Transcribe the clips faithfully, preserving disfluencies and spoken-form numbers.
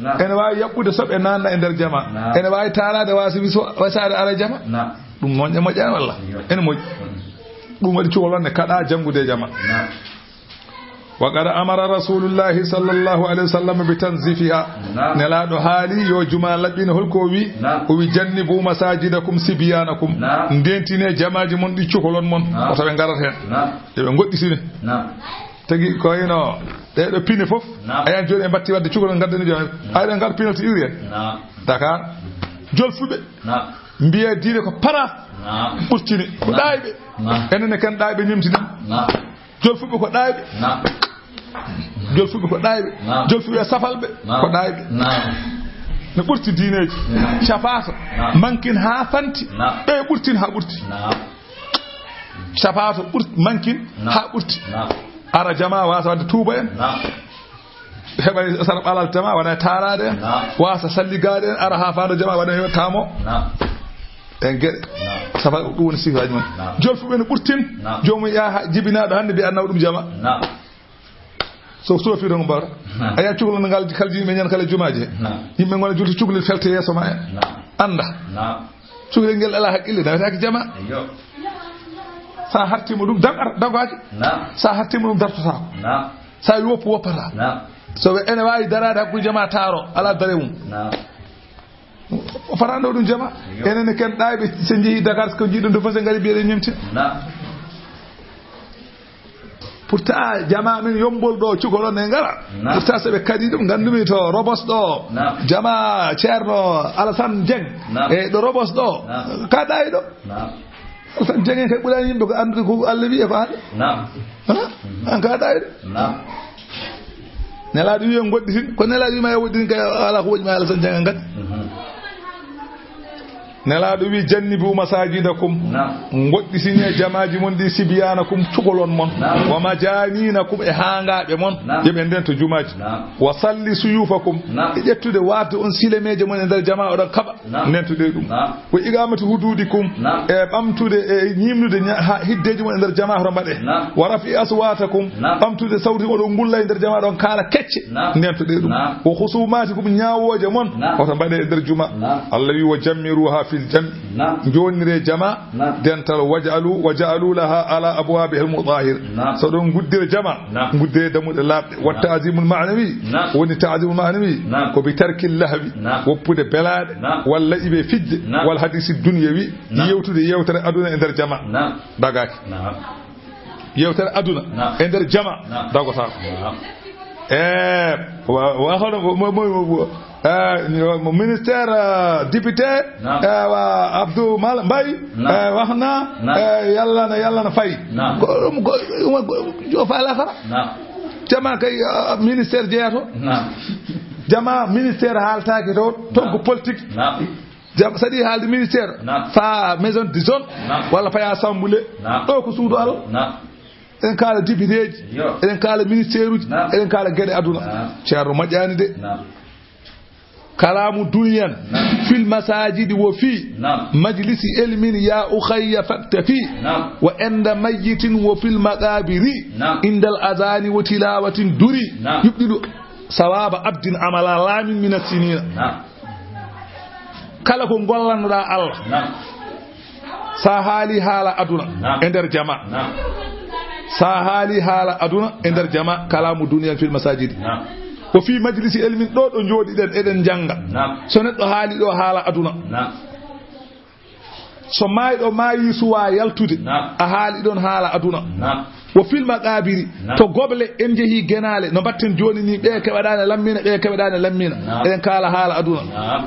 Naam. Ene waawi yaɓɓude soɓe naanna e nder jama. Naam. Ene waawi taaraade waasi wiso, wasaade ara e jama. Naam. Ɗum moƴƴa, moƴƴaani walla? Iyo. Ene moƴƴi. Ɗum waɗi cukalon ne kaɗa janngude e jama. Naam. Wa qad amara Rasulullahi sallallahu alayhi wa sallam bi tanzifiha. Naam. Nelaaɗo haali yo juma laɓɓine. Holko o wi? Naam. O wi, "Jannibu masajidakum sibyanakum." Naam. Ndentine jamaaji mon ɗi cukalon mon. Naam. Wota ɓe ngarat heen. Naam. Yo ɓe ngoɗɗitine. Naam. Tagi ko ino ɗee ɗo pine fof. Naam. A yan jooni e mbatti wadde cukalon ngaddani jama. Naam. Ay ɓe ngar pine to iwri en. Naam. Dakar. Jolfuɓe. Naam. Mbiya diine ko para. Naam. Ɓurtini. Ko Naam. Ɗaayɓe. Naam. Enen ne ken ɗaayɓe ñemtini. Naam. Jolfuɓe ko ɗaayɓe. Naam. Jolfuɓe ko ɗaayɓe. Naam. Jolfuɓe e safalɓe Naam. Ko ɗaayɓe. Naam. No ɓurti diineeji. Naam. Cafato. Naam. Mankin haa fanti. Naam. Ɓe ɓurtin haa ɓurti. Naam. Cafato ɓurti, mankin Naam. Haa ɓurti. Naam. Ara jama wasa wadde tuuba en. Naam. Heɓa sara ɓalal jama waɗa e taaraade en. Naam. Wasa salligaade en, ara haa faado jama waɗa heɓa tamo. Naam. En geɗe. Naam. Safa ɗum woni sifaaji mon. Naam. Jolfuɓe no ɓurtin. Naam. Joomum yaha jibinaaɗo hannde mbiya naw ɗum jama. Naam. So sofi ɗon mbara. Naam. A yiya cukalel ngal kalji yimɓe ñan kala jumaaji. Naam. Yimɓe ngona julti cukalel felte yeeso ma en. Naam. Annda. Naam. Cukalel ngel alaa haqqille, nawetaake jama. Iyo. Sa hartima ɗum, dam-, ar-, daggaaki. Naam. Sa hartima ɗum, dartotaako. Naam. Sa woppu, woppata. Naam. So ɓe ene waawi daraade hakkunde jama taaro, alaa dare mum. Naam. O fataano ɗum jama. Iyo. Enen ne ken ɗaayɓe, so njehi Dakar, ko jiiɗon to fase ngari mbiyeɗen ñemti. Naam. Pourtant, jama min yombol ɗo, cukalon ne ngara. Naam. Pourtant, so ɓe kadi ɗum, nganndumi to Robos ɗo. Naam. Jama Ceerno Alassane Dieng. Naam. E ɗo Robos ɗo. Naam. Ka ɗaayɗo. Naam. Alassane Dieng en kay ɓuraani yimɓe ko anndude ko Allah wi e faade. Naam. Hana? Mhm. An ka ɗaayɗo. Naam. Nelaaɗo wi en ngoɗɗitin, ko Nelaaɗo wi ma e woɗɗitin kay, ala ko woɗɗi ma e Alassane Dieng en kadi. Mhm. Nelaaɗo wi, "Jannibu masajidakum." Naam. Ngoɗɗitine jamaaji mon ɗi, "sibyanakum", cukalon mon. Naam. "Wa majaninakum", e haangaaɓe mon. Naam. Yo ɓe ndento jumaaji. Naam. "Wa salli suyufakum." Naam. E ƴettude warde on silemeeje mon e nder jama, oɗon kaɓa. Naam. Ndentude ɗum. Naam. "Wa iqamati hududikum." Naam. E ɓamtude, e ñiimnude ña-, ha-, hiddeeji mon e nder jama, hoto mbaɗe. Naam. "Wa rafi aswatakum." Naam. Ɓamtude sawti, oɗon ngulla e nder jama, ɗon kaala kecce. Naam. Ndentude ɗum. Naam. "Wa khusumatikum", ñaawooje mon, Naam. Hoto mbaɗe e nder juma. Naam. Allah wi, "Wa jammiruha fil jam'i." Naam. Jonnire jama, Naam. Dental, "Waj'alu, wa ja'alu laha ala abwabihal madahir." Naam. So ɗon guddira jama, Naam. Guddire dammuɗe laaɓɗe. "Wa Naam. Ta'zimul ma'nawi." Naam. Woni ta'zimul ma'nawi. Naam. Ko bi tarkil lahwi. Naam. Woppude belaaɗe. Naam. Walla ibe fijde. Naam. Wal hadisi dunyawi. Naam. Yewtude yewtere aduna e nder jama. Naam. Dagaaki. Naam. Yewtere aduna Naam. E nder jama. Naam. Dagotaako. Naam. E, wa, wa, hono mo, mo, mo, mo, eh, mo ministère, eh, député, Naam. Eh, wa Abdou Mal Mbaye, Naam. Eh, wax na, Naam. Eh, yalla na, yalla na fay. Naam. Ko, ko, ko, ko, fa la xara. Naam. Jama kay, eh, ministère jeyato. Naam. Jama ministère haaltaake to, ton ko Naam. Politique. Naam. Jam, saɗi haalde ministère, Naam. Fa maison de zone, Naam. Walla fa assemblée. Naam. Ɗo ko suudu Allah. Naam. Eɗen kaala députéji, Yo. Eɗen kaala ministère uji, Naam. Eɗen kaala geɗe aduna. Naam. Ceerno moƴƴaani de. Naam. Kalamu duniyan Naam. Fil masajidi wa fi Naam. Majlisi ilmin ya ukhayya faktafi Naam. Wa inda mayyitin wa fil maqabiri Naam. Indal azani wa tilawatin duri Naam. Yubdilu sawaba abdin amala lamin min as-sinina. Naam. Kala ko gollannoɗaa Allah, Naam. Sa haali haala aduna Naam. E nder jama. Naam. Sa haali haala aduna e nder jama, kalamu duniya fil masajidi. Naam. Ko fi majlisi ilmin, ɗo ɗo jooɗiɗen, eɗen njannga. Naam. So neɗɗo haali ɗo haala aduna. Naam. So maayɗo maayi suwa yaltude, Naam. A haali ɗon haala aduna. Naam. Wo fil maqaabiri, Naam. To goble en njehi genaale, no mbatten jooni ni, ɓe keɓaɗaane lammina, ɓe keɓaɗaane lammina. Naam. Eɗen kaala haala aduna. Naam.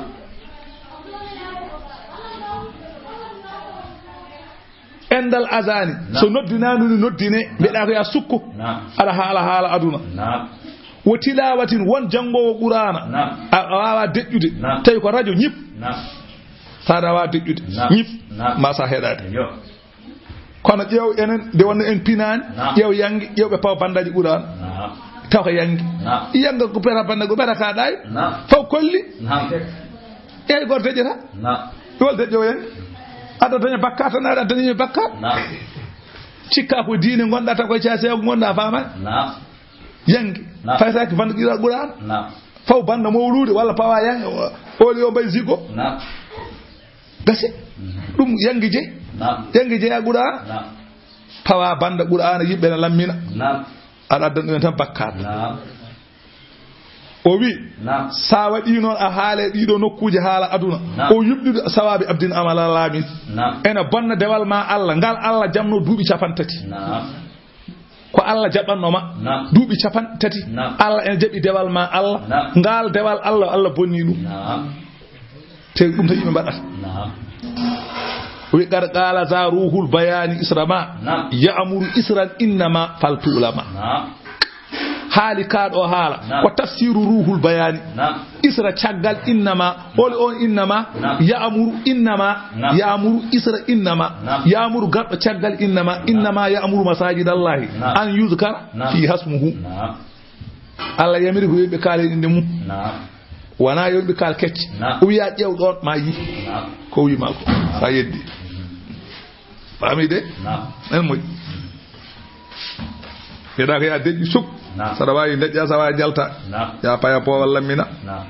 Endal azaani, Naam. So noddinaandu ni noddine, mbiɗa ko ya sukko, Naam. Aɗa haala haala aduna. Naam. Wo tilaawatin, won janngoowo Quraana, Naam. A, a waawaa deƴƴude, Naam. Tawi ko rajo ñip. Naam. Saɗa waawa deƴƴude, Naam. Ñif, Naam. Ma sa heɗaade. Yo. Kono ƴeew enen, nde wonno en pinaani, Naam. Ƴeew yanngi, ƴeew ɓe pawa banndaji Quraana. Naam. Taw ko yanngi. Naam. Yannga ko peta bannda, ko peta ka ɗaay. Naam. Faw kolli. Naam. Eey, goto deƴƴata. Naam. Ɗo deƴƴo yanngi. Aɗa daña bakkaat tan, aɗa daña bakkaat. Naam. Cikka ko diine ngonɗa, taw koye caase ngonɗa, faama. Naam. Yanngi. Naam. Faytaaki bannda Quraana. Naam. Faw banda mawluude walla pawa yan, oli o mbay zigo. Naam. Gasi. Mhm. Ɗum yangi je. Naam. Yangi je a Qur'aana. Naam. Pawa banda Qur'aana yiɓɓe na lammina. Naam. Aɗa addan ɗumen tan bakkaat. Naam. O wi, naam, sa waɗi noon a haale ɗiɗo nokkuuje haala aduna. Naam. O yuɓɓiɗo sawabi abdin amala laamin. Naam. Ena bonna dewal ma Allah, ngal Allah jamno duuɓi capanɗe tati. Naam. Ko Allah jaɓanno ma. Naam. Duuɓi capanɗe tati. Naam. Allah ena jaɓi dewal ma Allah. Naam. Ngal dewal Allah, Allah bonni ɗum. Naam. Te ɗum tan yimɓe mbaɗata. Naam. O wi, "Qad qala za ruhul bayani isra ma, naam, ya'muru isran innama faltulama." Naam. Haali kaaɗo haala. Naam. Ko tafsiru ruhul bayani. Naam. Isra caggal innama, oli on innama, naam, ya'muru innama, naam, ya'muru isra innama, naam, ya'muru garɗo caggal innama, naam, innama ya'muru masajidallahi, naam, an yuzkara, naam, fi hasmuhu. Naam. Allah yamiri ko yimɓe kaalen innde mum. Naam. Wona yimɓe kaal kecce. Naam. O wiya ƴeew ɗoon ma yi. Naam. Ko wi ma ko. Sa yeddi. Faami de? Naam. En moƴƴi. Mbiɗa ko ya deƴƴi suk. Naam. Saɗa waawi deƴƴa, saɗa waawi jalta. Naam. Ya paya poowal lammina. Naam.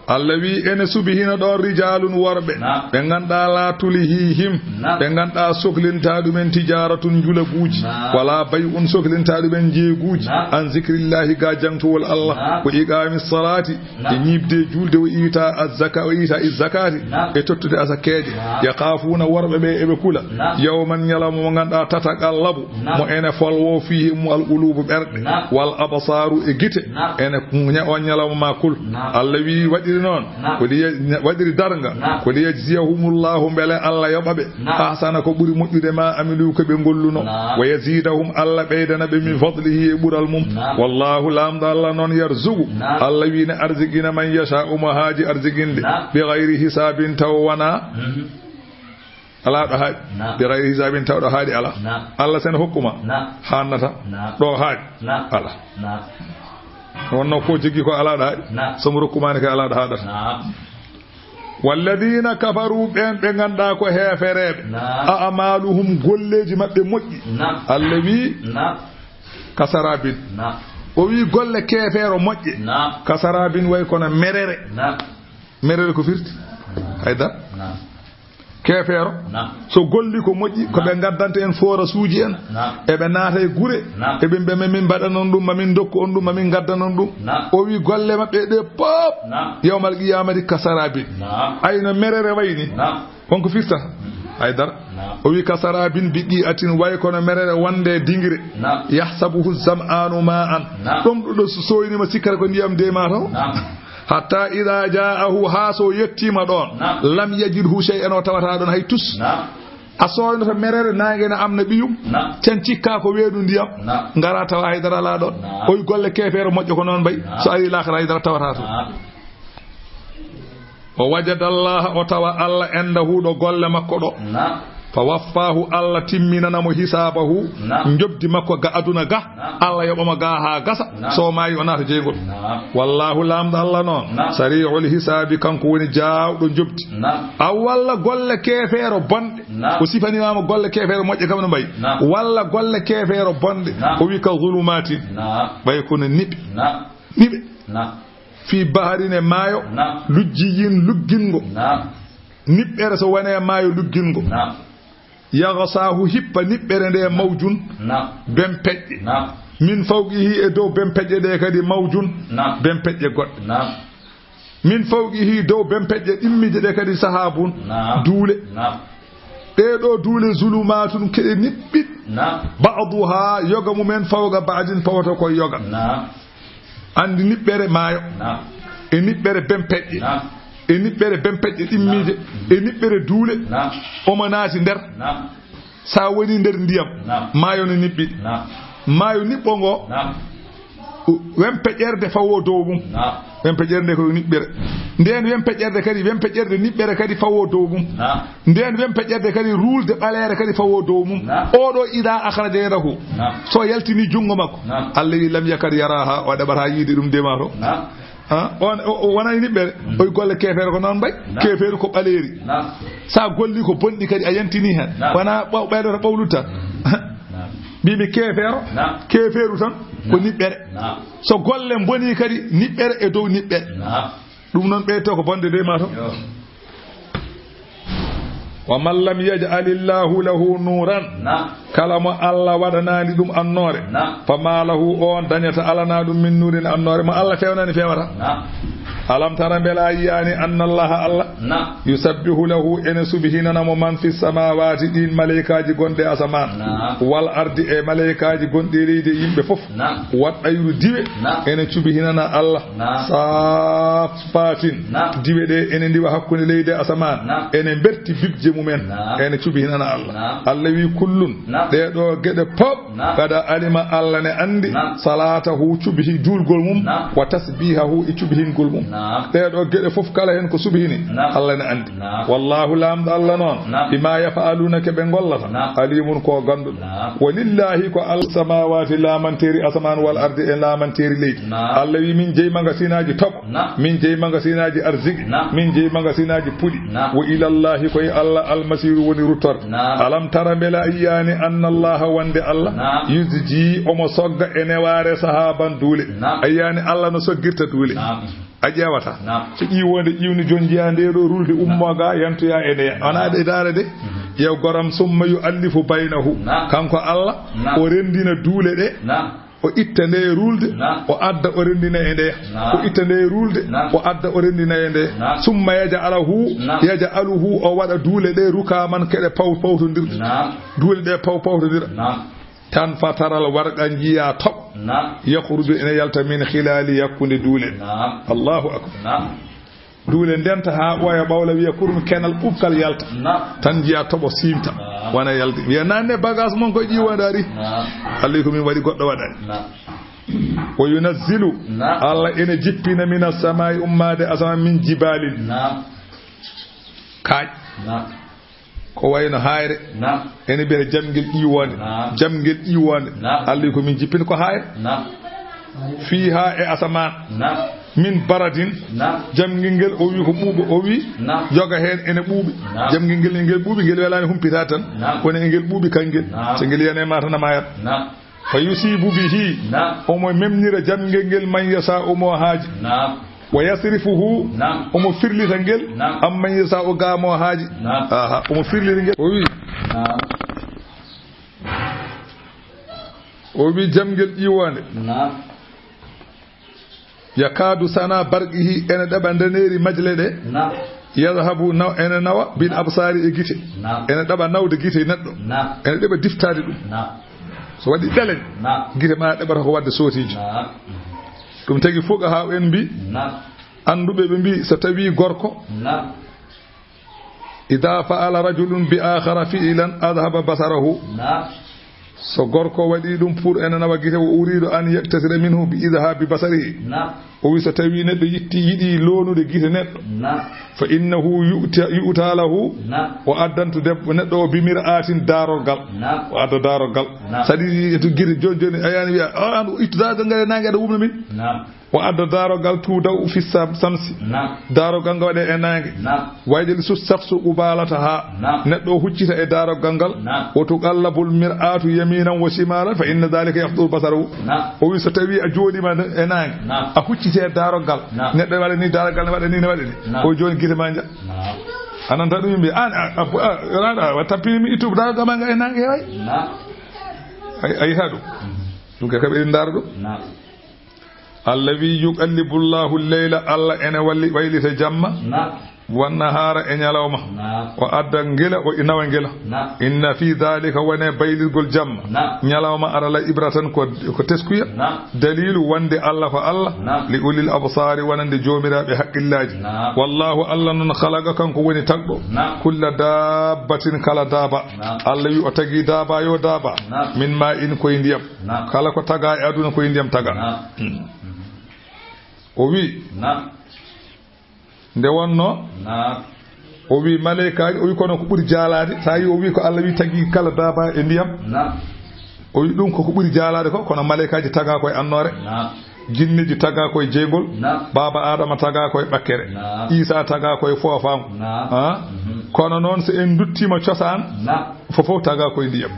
Allah wi ene subi hino ɗoon rijaalun worɓe. Naam. Ɓe ngannduɗaa laa tulhihim. Naam. Ɓe ngannduɗaa soklinta ɗumen tijaaratun njulaguuji. Naam. Wala bay'un soklinta ɗumen njeeguuji. Naam. An zikrillahi ga jangtowol Allah. Naam. Wa iqaami salaati. Naam. E ñiiɓde juulde, wa iita azzaka, wa iita izzakaati. Naam. E tottude asakeeje. Naam. Yakhaafuuna worɓe ɓe eɓe kula. Naam. Yawman ñalawma mo ngannduɗaa tataqallabu. Naam. Mo ene folwo fiihi mo alquluubu ɓerɗe. Naam. Wal absaaru e gite. Naam. Ene ña-, on ñalawma ma kul. Naam. Allah wi waɗiri noon. Naam. Ko liya-, waɗiri darnga. Naam. Ko liyajziyahumullahu mbele Allah yoɓa ɓe. Naam. Ahsana ko ɓuri moƴƴude ma amilu ko ɓe ngolluno. Naam. Wa yazidahum Allah ɓeydana ɓe min fadlihi e ɓural mum. Naam. Wallahu laamɗo Allah noon yarzuqu. Naam. Allah wi ne arziqina man yasha'u mo haaji arziqinde. Naam. Bi ghayri hisabin taw wana. Mhm. Alaa ɗo haaɗi. Naam. Bi ghayri hisabin, taw ɗo haaɗi alaa. Naam. Allah sen hokkuma. Naam. Haannata. Naam. Ɗo haaɗi. Naam. Alaa. Naam. Wonno ko jogii ko alaa ɗo haaɗi. Naam. So mo rokkumaani kay alaa ɗo haaɗata. Naam. Walladina kafaru, ɓeen ɓe ngannduɗaa ko heefereeɓe. Naam. A amaluhum, golleeji maɓɓe moƴƴi. Naam. Allah wi. Naam. Kasarabin. Naam. O wi golle keefeero moƴƴe. Naam. Kasarabin way kono merere. Naam. Merere ko firti? Haydara. Naam. Keefeero, naam, so golli ko moƴƴi, ko ɓe, naam, ngaddanta en forasuuji en, naam, eɓe naata e gure, naam, eɓe mbiya, "Min mbaɗanon ɗum, ma min ndokku on ɗum, ma min ngaddanon ɗum." Naam. O wi golle maɓɓe ɗe pop, naam, yawmal qiyamati kasarabin. Naam. Ay no merere wayni. Naam. Honko firta? Haydara. Naam. O wi kasarabin biqi'atin, way kono merere wonde dingire. Naam. Yahsabuhu zam'anu ma'an. Naam. Ɗomɗuɗo so sooynima sikkata ko ndiyam de ma taw. Naam. Hatta idha ja'ahu, haa so yettima ɗon. Naam. Lam yajidhu shay'an, o tawata ɗon hay tus. Naam. A sooynoto merere, naange na amna ɓiyum. Naam. Can cikka ko weedu ndiyam. Naam. Ngara tawa haydara ala ɗon. Naam. Oy golle keefeero moƴƴo ko noon mbay. Naam. So ari laakara haydara tawata to. Naam. O wajada Allah, o tawa Allah indahu ɗo golle makko ɗo. Naam. Fa waffaahu, Allah timminana mo hisaabahu, naam, njoɓdi makko ga aduna ga, naam, Allah yoɓa mo ga haa gasa, naam, so maayi o naata jeygol. Naam. Wallaahu, laamɗo Allah noon, naam, sarii'ul hisaabi, kanko woni jaawɗo njoɓdi. Naam. Aw walla golle keefeero bonɗe, naam, o sifaniima mo golle keefeero moƴƴe kam no mbayi. Naam. Walla golle keefeero bonɗe, naam, o wi ka zulumaatin, naam, ɓay kono niɓe. Naam. Niɓe. Naam. Fii baharin e maayo, naam, lujjiyin luggingo. Naam. Niɓɓere so wone maayo luggingo. Naam. Yaghsaahu hippa niɓɓere nde mawjun. Naam. Bempeƴƴe. Naam. Min fawqihi e dow bempeƴƴe ɗe kadi mawjun. Naam. Bempeƴƴe goɗɗe. Naam. Min fawqihi dow bempeƴƴe ɗimmiije ɗe kadi sahaabun. Naam. Duule. Naam. Ɗee ɗoo duule zulumaatun keɗe niɓɓiɗ. Naam. Ba'duha yoga mumen fawqa ba'din pawoto ko yoga. Naam. Anndi niɓɓere maayo. Naam. E niɓɓere bempeƴƴe. Naam. E niɓɓere bempeƴƴe ɗimmiije. Naam. E niɓɓere duule. Naam. Omo naati nder. Naam. Sa woni nder ndiyam. Naam. Maayo no niɓɓi. Naam. Maayo niɓɓo ngo. Naam. Wempeƴerde fawo dow mum. Naam. Wempeƴerde nde ko niɓɓere. Nden wempeƴerde kadi, wempeƴerde niɓɓere kadi fawo dow mum. Naam. Nden wempeƴerde kadi, ruulde ɓaleere kadi fawo dow mum. Naam. Oɗo ida akhraja yadahu. Naam. So yaltini junngo makko. Naam. Allah wi lam yakad yaraha, o ɗaɓata yiide ɗum de ma to. Naam. Ha? On, o, o wona e niɓɓere. Mm. Oy golle keefeere ko noon mbay. Naam. Keefeere ko ɓaleeri. Naam. Sa golli ko bonɗi kadi a yantini hen. Naam. Wona ɓaw-, ɓeydoto ɓawlude tan. Naam. Mbiimi keefeero, keefeeru tan ko niɓɓere. So golle mbonii kadi, niɓɓere e dow niɓɓere. Ɗum noon ɓeyto ko bonde de ma to. Wa man lam yaj'alillahu lahu nuran. Kala mo Allah waɗanaani ɗum annoore. Fa ma lahu, on dañata alana ɗum min nurin annoore. Mo Allah fewnani fewata. Alam tara, mbela a yiyaani, anna Allaha Allah. Yusabbihu lahu, ene subihinana mo, man fi samawati, ɗin maleykaaji gonɗe asamaan. Wal ardi, e maleykaaji gonɗi e leydi e yimɓe fof. Wat ɗayru diwe, ene cubihinana Allah. Saffatin, diwe ɗe ene ndiwa hakkunde leydi e asamaan. Ene mberti bibje mumen, ene cubihinana Allah. Allah wi kullun, ɗee ɗo geɗe pop. Kada alima, Allah ne anndi. Salatahu, cubihi juulgol mum. Wa tasbihahu, e cubihingol mum. Ɗee ɗo geɗe fof kala heen ko subihini, Allah ne anndi. Wallahu, laamɗo Allah noon, bima yaf'aluna, ke ɓe ngollata, alimun, ko gannduɗo. Walillahi, ko Allah, samawati, laamanteeri asamaan, wal ardi, e laamanteeri leydi. Allah wi min jeyi magasinaaji toɓo. Min jeyi magasinaaji arziki. Min jeyi magasinaaji puɗi. Wa ilallahi, ko e Allah, almasiru woni ruttorde. Alam tara, mbela a yiyaani, anna Allaha, wonde Allah, yusji, omo sogga e newaare sahaban duule. A yiyaani Allah no soggirta duule? A ƴeewata. So ƴiwonde ƴiwni jonjiya nde ɗo rulde ummo ga yantoya e ndeya. Wona ɗe daara de. Yew goram, summa yu'allifu baynahu. Kanko Allah, o renndina duule ɗe. O itta nde rulde, o adda o renndina e nde. O itta nde rulde, o adda o renndina e nde. Summa yaj'aluhu, yaj'aluhu, o waɗa duule ɗe rukaman keɗe paw pawtondirɗe. Duule ɗe paw pawtondira. Tan fataral warqa njiya toɓo. Yakhruju, ene yalta, min khilali, hakkunde duule. Allahu akbar. Duule ndenta haa ɓooya ɓawla, wiya kurum kenal ɓuɓkal yalta. Tan njiya toɓo siimta. Wona yalde. Wiya nanne bagage mon koye ƴiwonde ari. Allah ko min waɗi, goɗɗo waɗani. O yunazzilu. Allah ene jippina, mina samai, ummaade asamaan, min jibalin. Kaaƴ. Ko wayno haayre. Ene mbiyata jamngel ƴiwoonde. Jamngel ƴiwoonde. Allah ko min jippini ko haayre. Fiiha, e asamaan. Min baradin. Jamngel ngel, o wi ko ɓuuɓa, o wi yoga heen ene ɓuuɓi. Jamngel ngel, ngel ɓuuɓi, ngel welaani humpita tan. Kono e ngel ɓuuɓi kangel. So ngel yani e ma tan a mayat. Fa yusibu bihi. Omo memnira jamngel ngel, man yasa'u, mo haaji. Wa yasrifuhu. Omo firlita ngel. Amman yasa'u, ga mo haaji. Aha, omo firlita ngel. O wi, o wi jamngel ƴiwoonde. Yakadu sana barqihi, ene ɗaɓa ndaneeri majle ɗe. Yadhabu, naw-, ene nawa, bil absari, e gite. Ene ɗaɓa nawde gite neɗɗo. Ene ɗaɓa diftaade ɗum. So waɗi ɗeleñ, gite ma ɗaɓata ko waɗde sootiijo. Ɗum tagi fuqaha en mbi, annduɓe ɓe mbi, so tawi gorko, ida fa'ala rajulun bi akhara fi'lan adhaba basarahu. So gorko waɗi ɗum pour ene nawa gite, wa uridu an yaktasira minhu bi idhabi basarihi. O wi so tawi neɗɗo yitti, yiɗi loonude gite neɗɗo, fa innahu yu'ta, yu'ta lahu, o addantu debbo, neɗɗo o, bi mir'atin, daarorgal. O adda daarorgal. Saɗi to gite joni joni, a yani wiya, "O, an ittu daarorgal ngal e nange, aɗa wumna min." O adda daarorgal, tudaw fi sam-, samsi. Daarorgal ngal waɗe e nange. Wayde li sus safsu qubalata ha. Neɗɗo o huccita e daarorgal ngal. O tuqallabul mir'atu yaminan wa shimalan fa inna dhalika yahduru basarahu. O wi so tawi a jooɗima e nange, a huccite e daarorgal. Neɗɗo waɗa ni, daarorgal ne waɗa ni, ne waɗa ni. O joni gite ma nja. A nanta ɗum yimɓe, an, a, a, a, a, a tappini mi ittu daarorgal ma ngal e nange, way. Ay, ay, ha ɗum. Ɗum kay, kaɓe ɗin ndaara ɗum. Allah wi, "Yuqallibu Allahu al-layla", Allah ene walli, waylita jamma, "wan-nahaara", e ñalawma, o adda ngila, o nawa ngila. "Inna fi dhalika", wone baylirgol jamma, ñalawma, ara la ibratan, ko, ko teskuya, dalilu wonde Allah ko Allah, "li ulil absari", wonande joomiraaɓe haqqillaaji. "Wallahu", Allah noon, "khalaqa", kanko woni tagɗo, "kulla dabbatin", kala daaba. Allah wi o tagi daaba yo daaba, "min ma'in", koye ndiyam. Kala ko taga e aduna koye ndiyam taga. Hmm. O wi, nde wonno, o wi maleykaaji, o wi kono ko ɓuri jaalaade, so a yi o wi ko Allah wi tagi kala daaba e ndiyam. O wi ɗum ko ko ɓuri jaalaade ko, kono maleykaaji taga koye annoore. Jinneji taga koye jeygol. Baaba Adama taga koye ɓakkere. Isa taga koye foofaango. Ha? Kono noon so en nduttima cosaan, fofof taga koye ndiyam.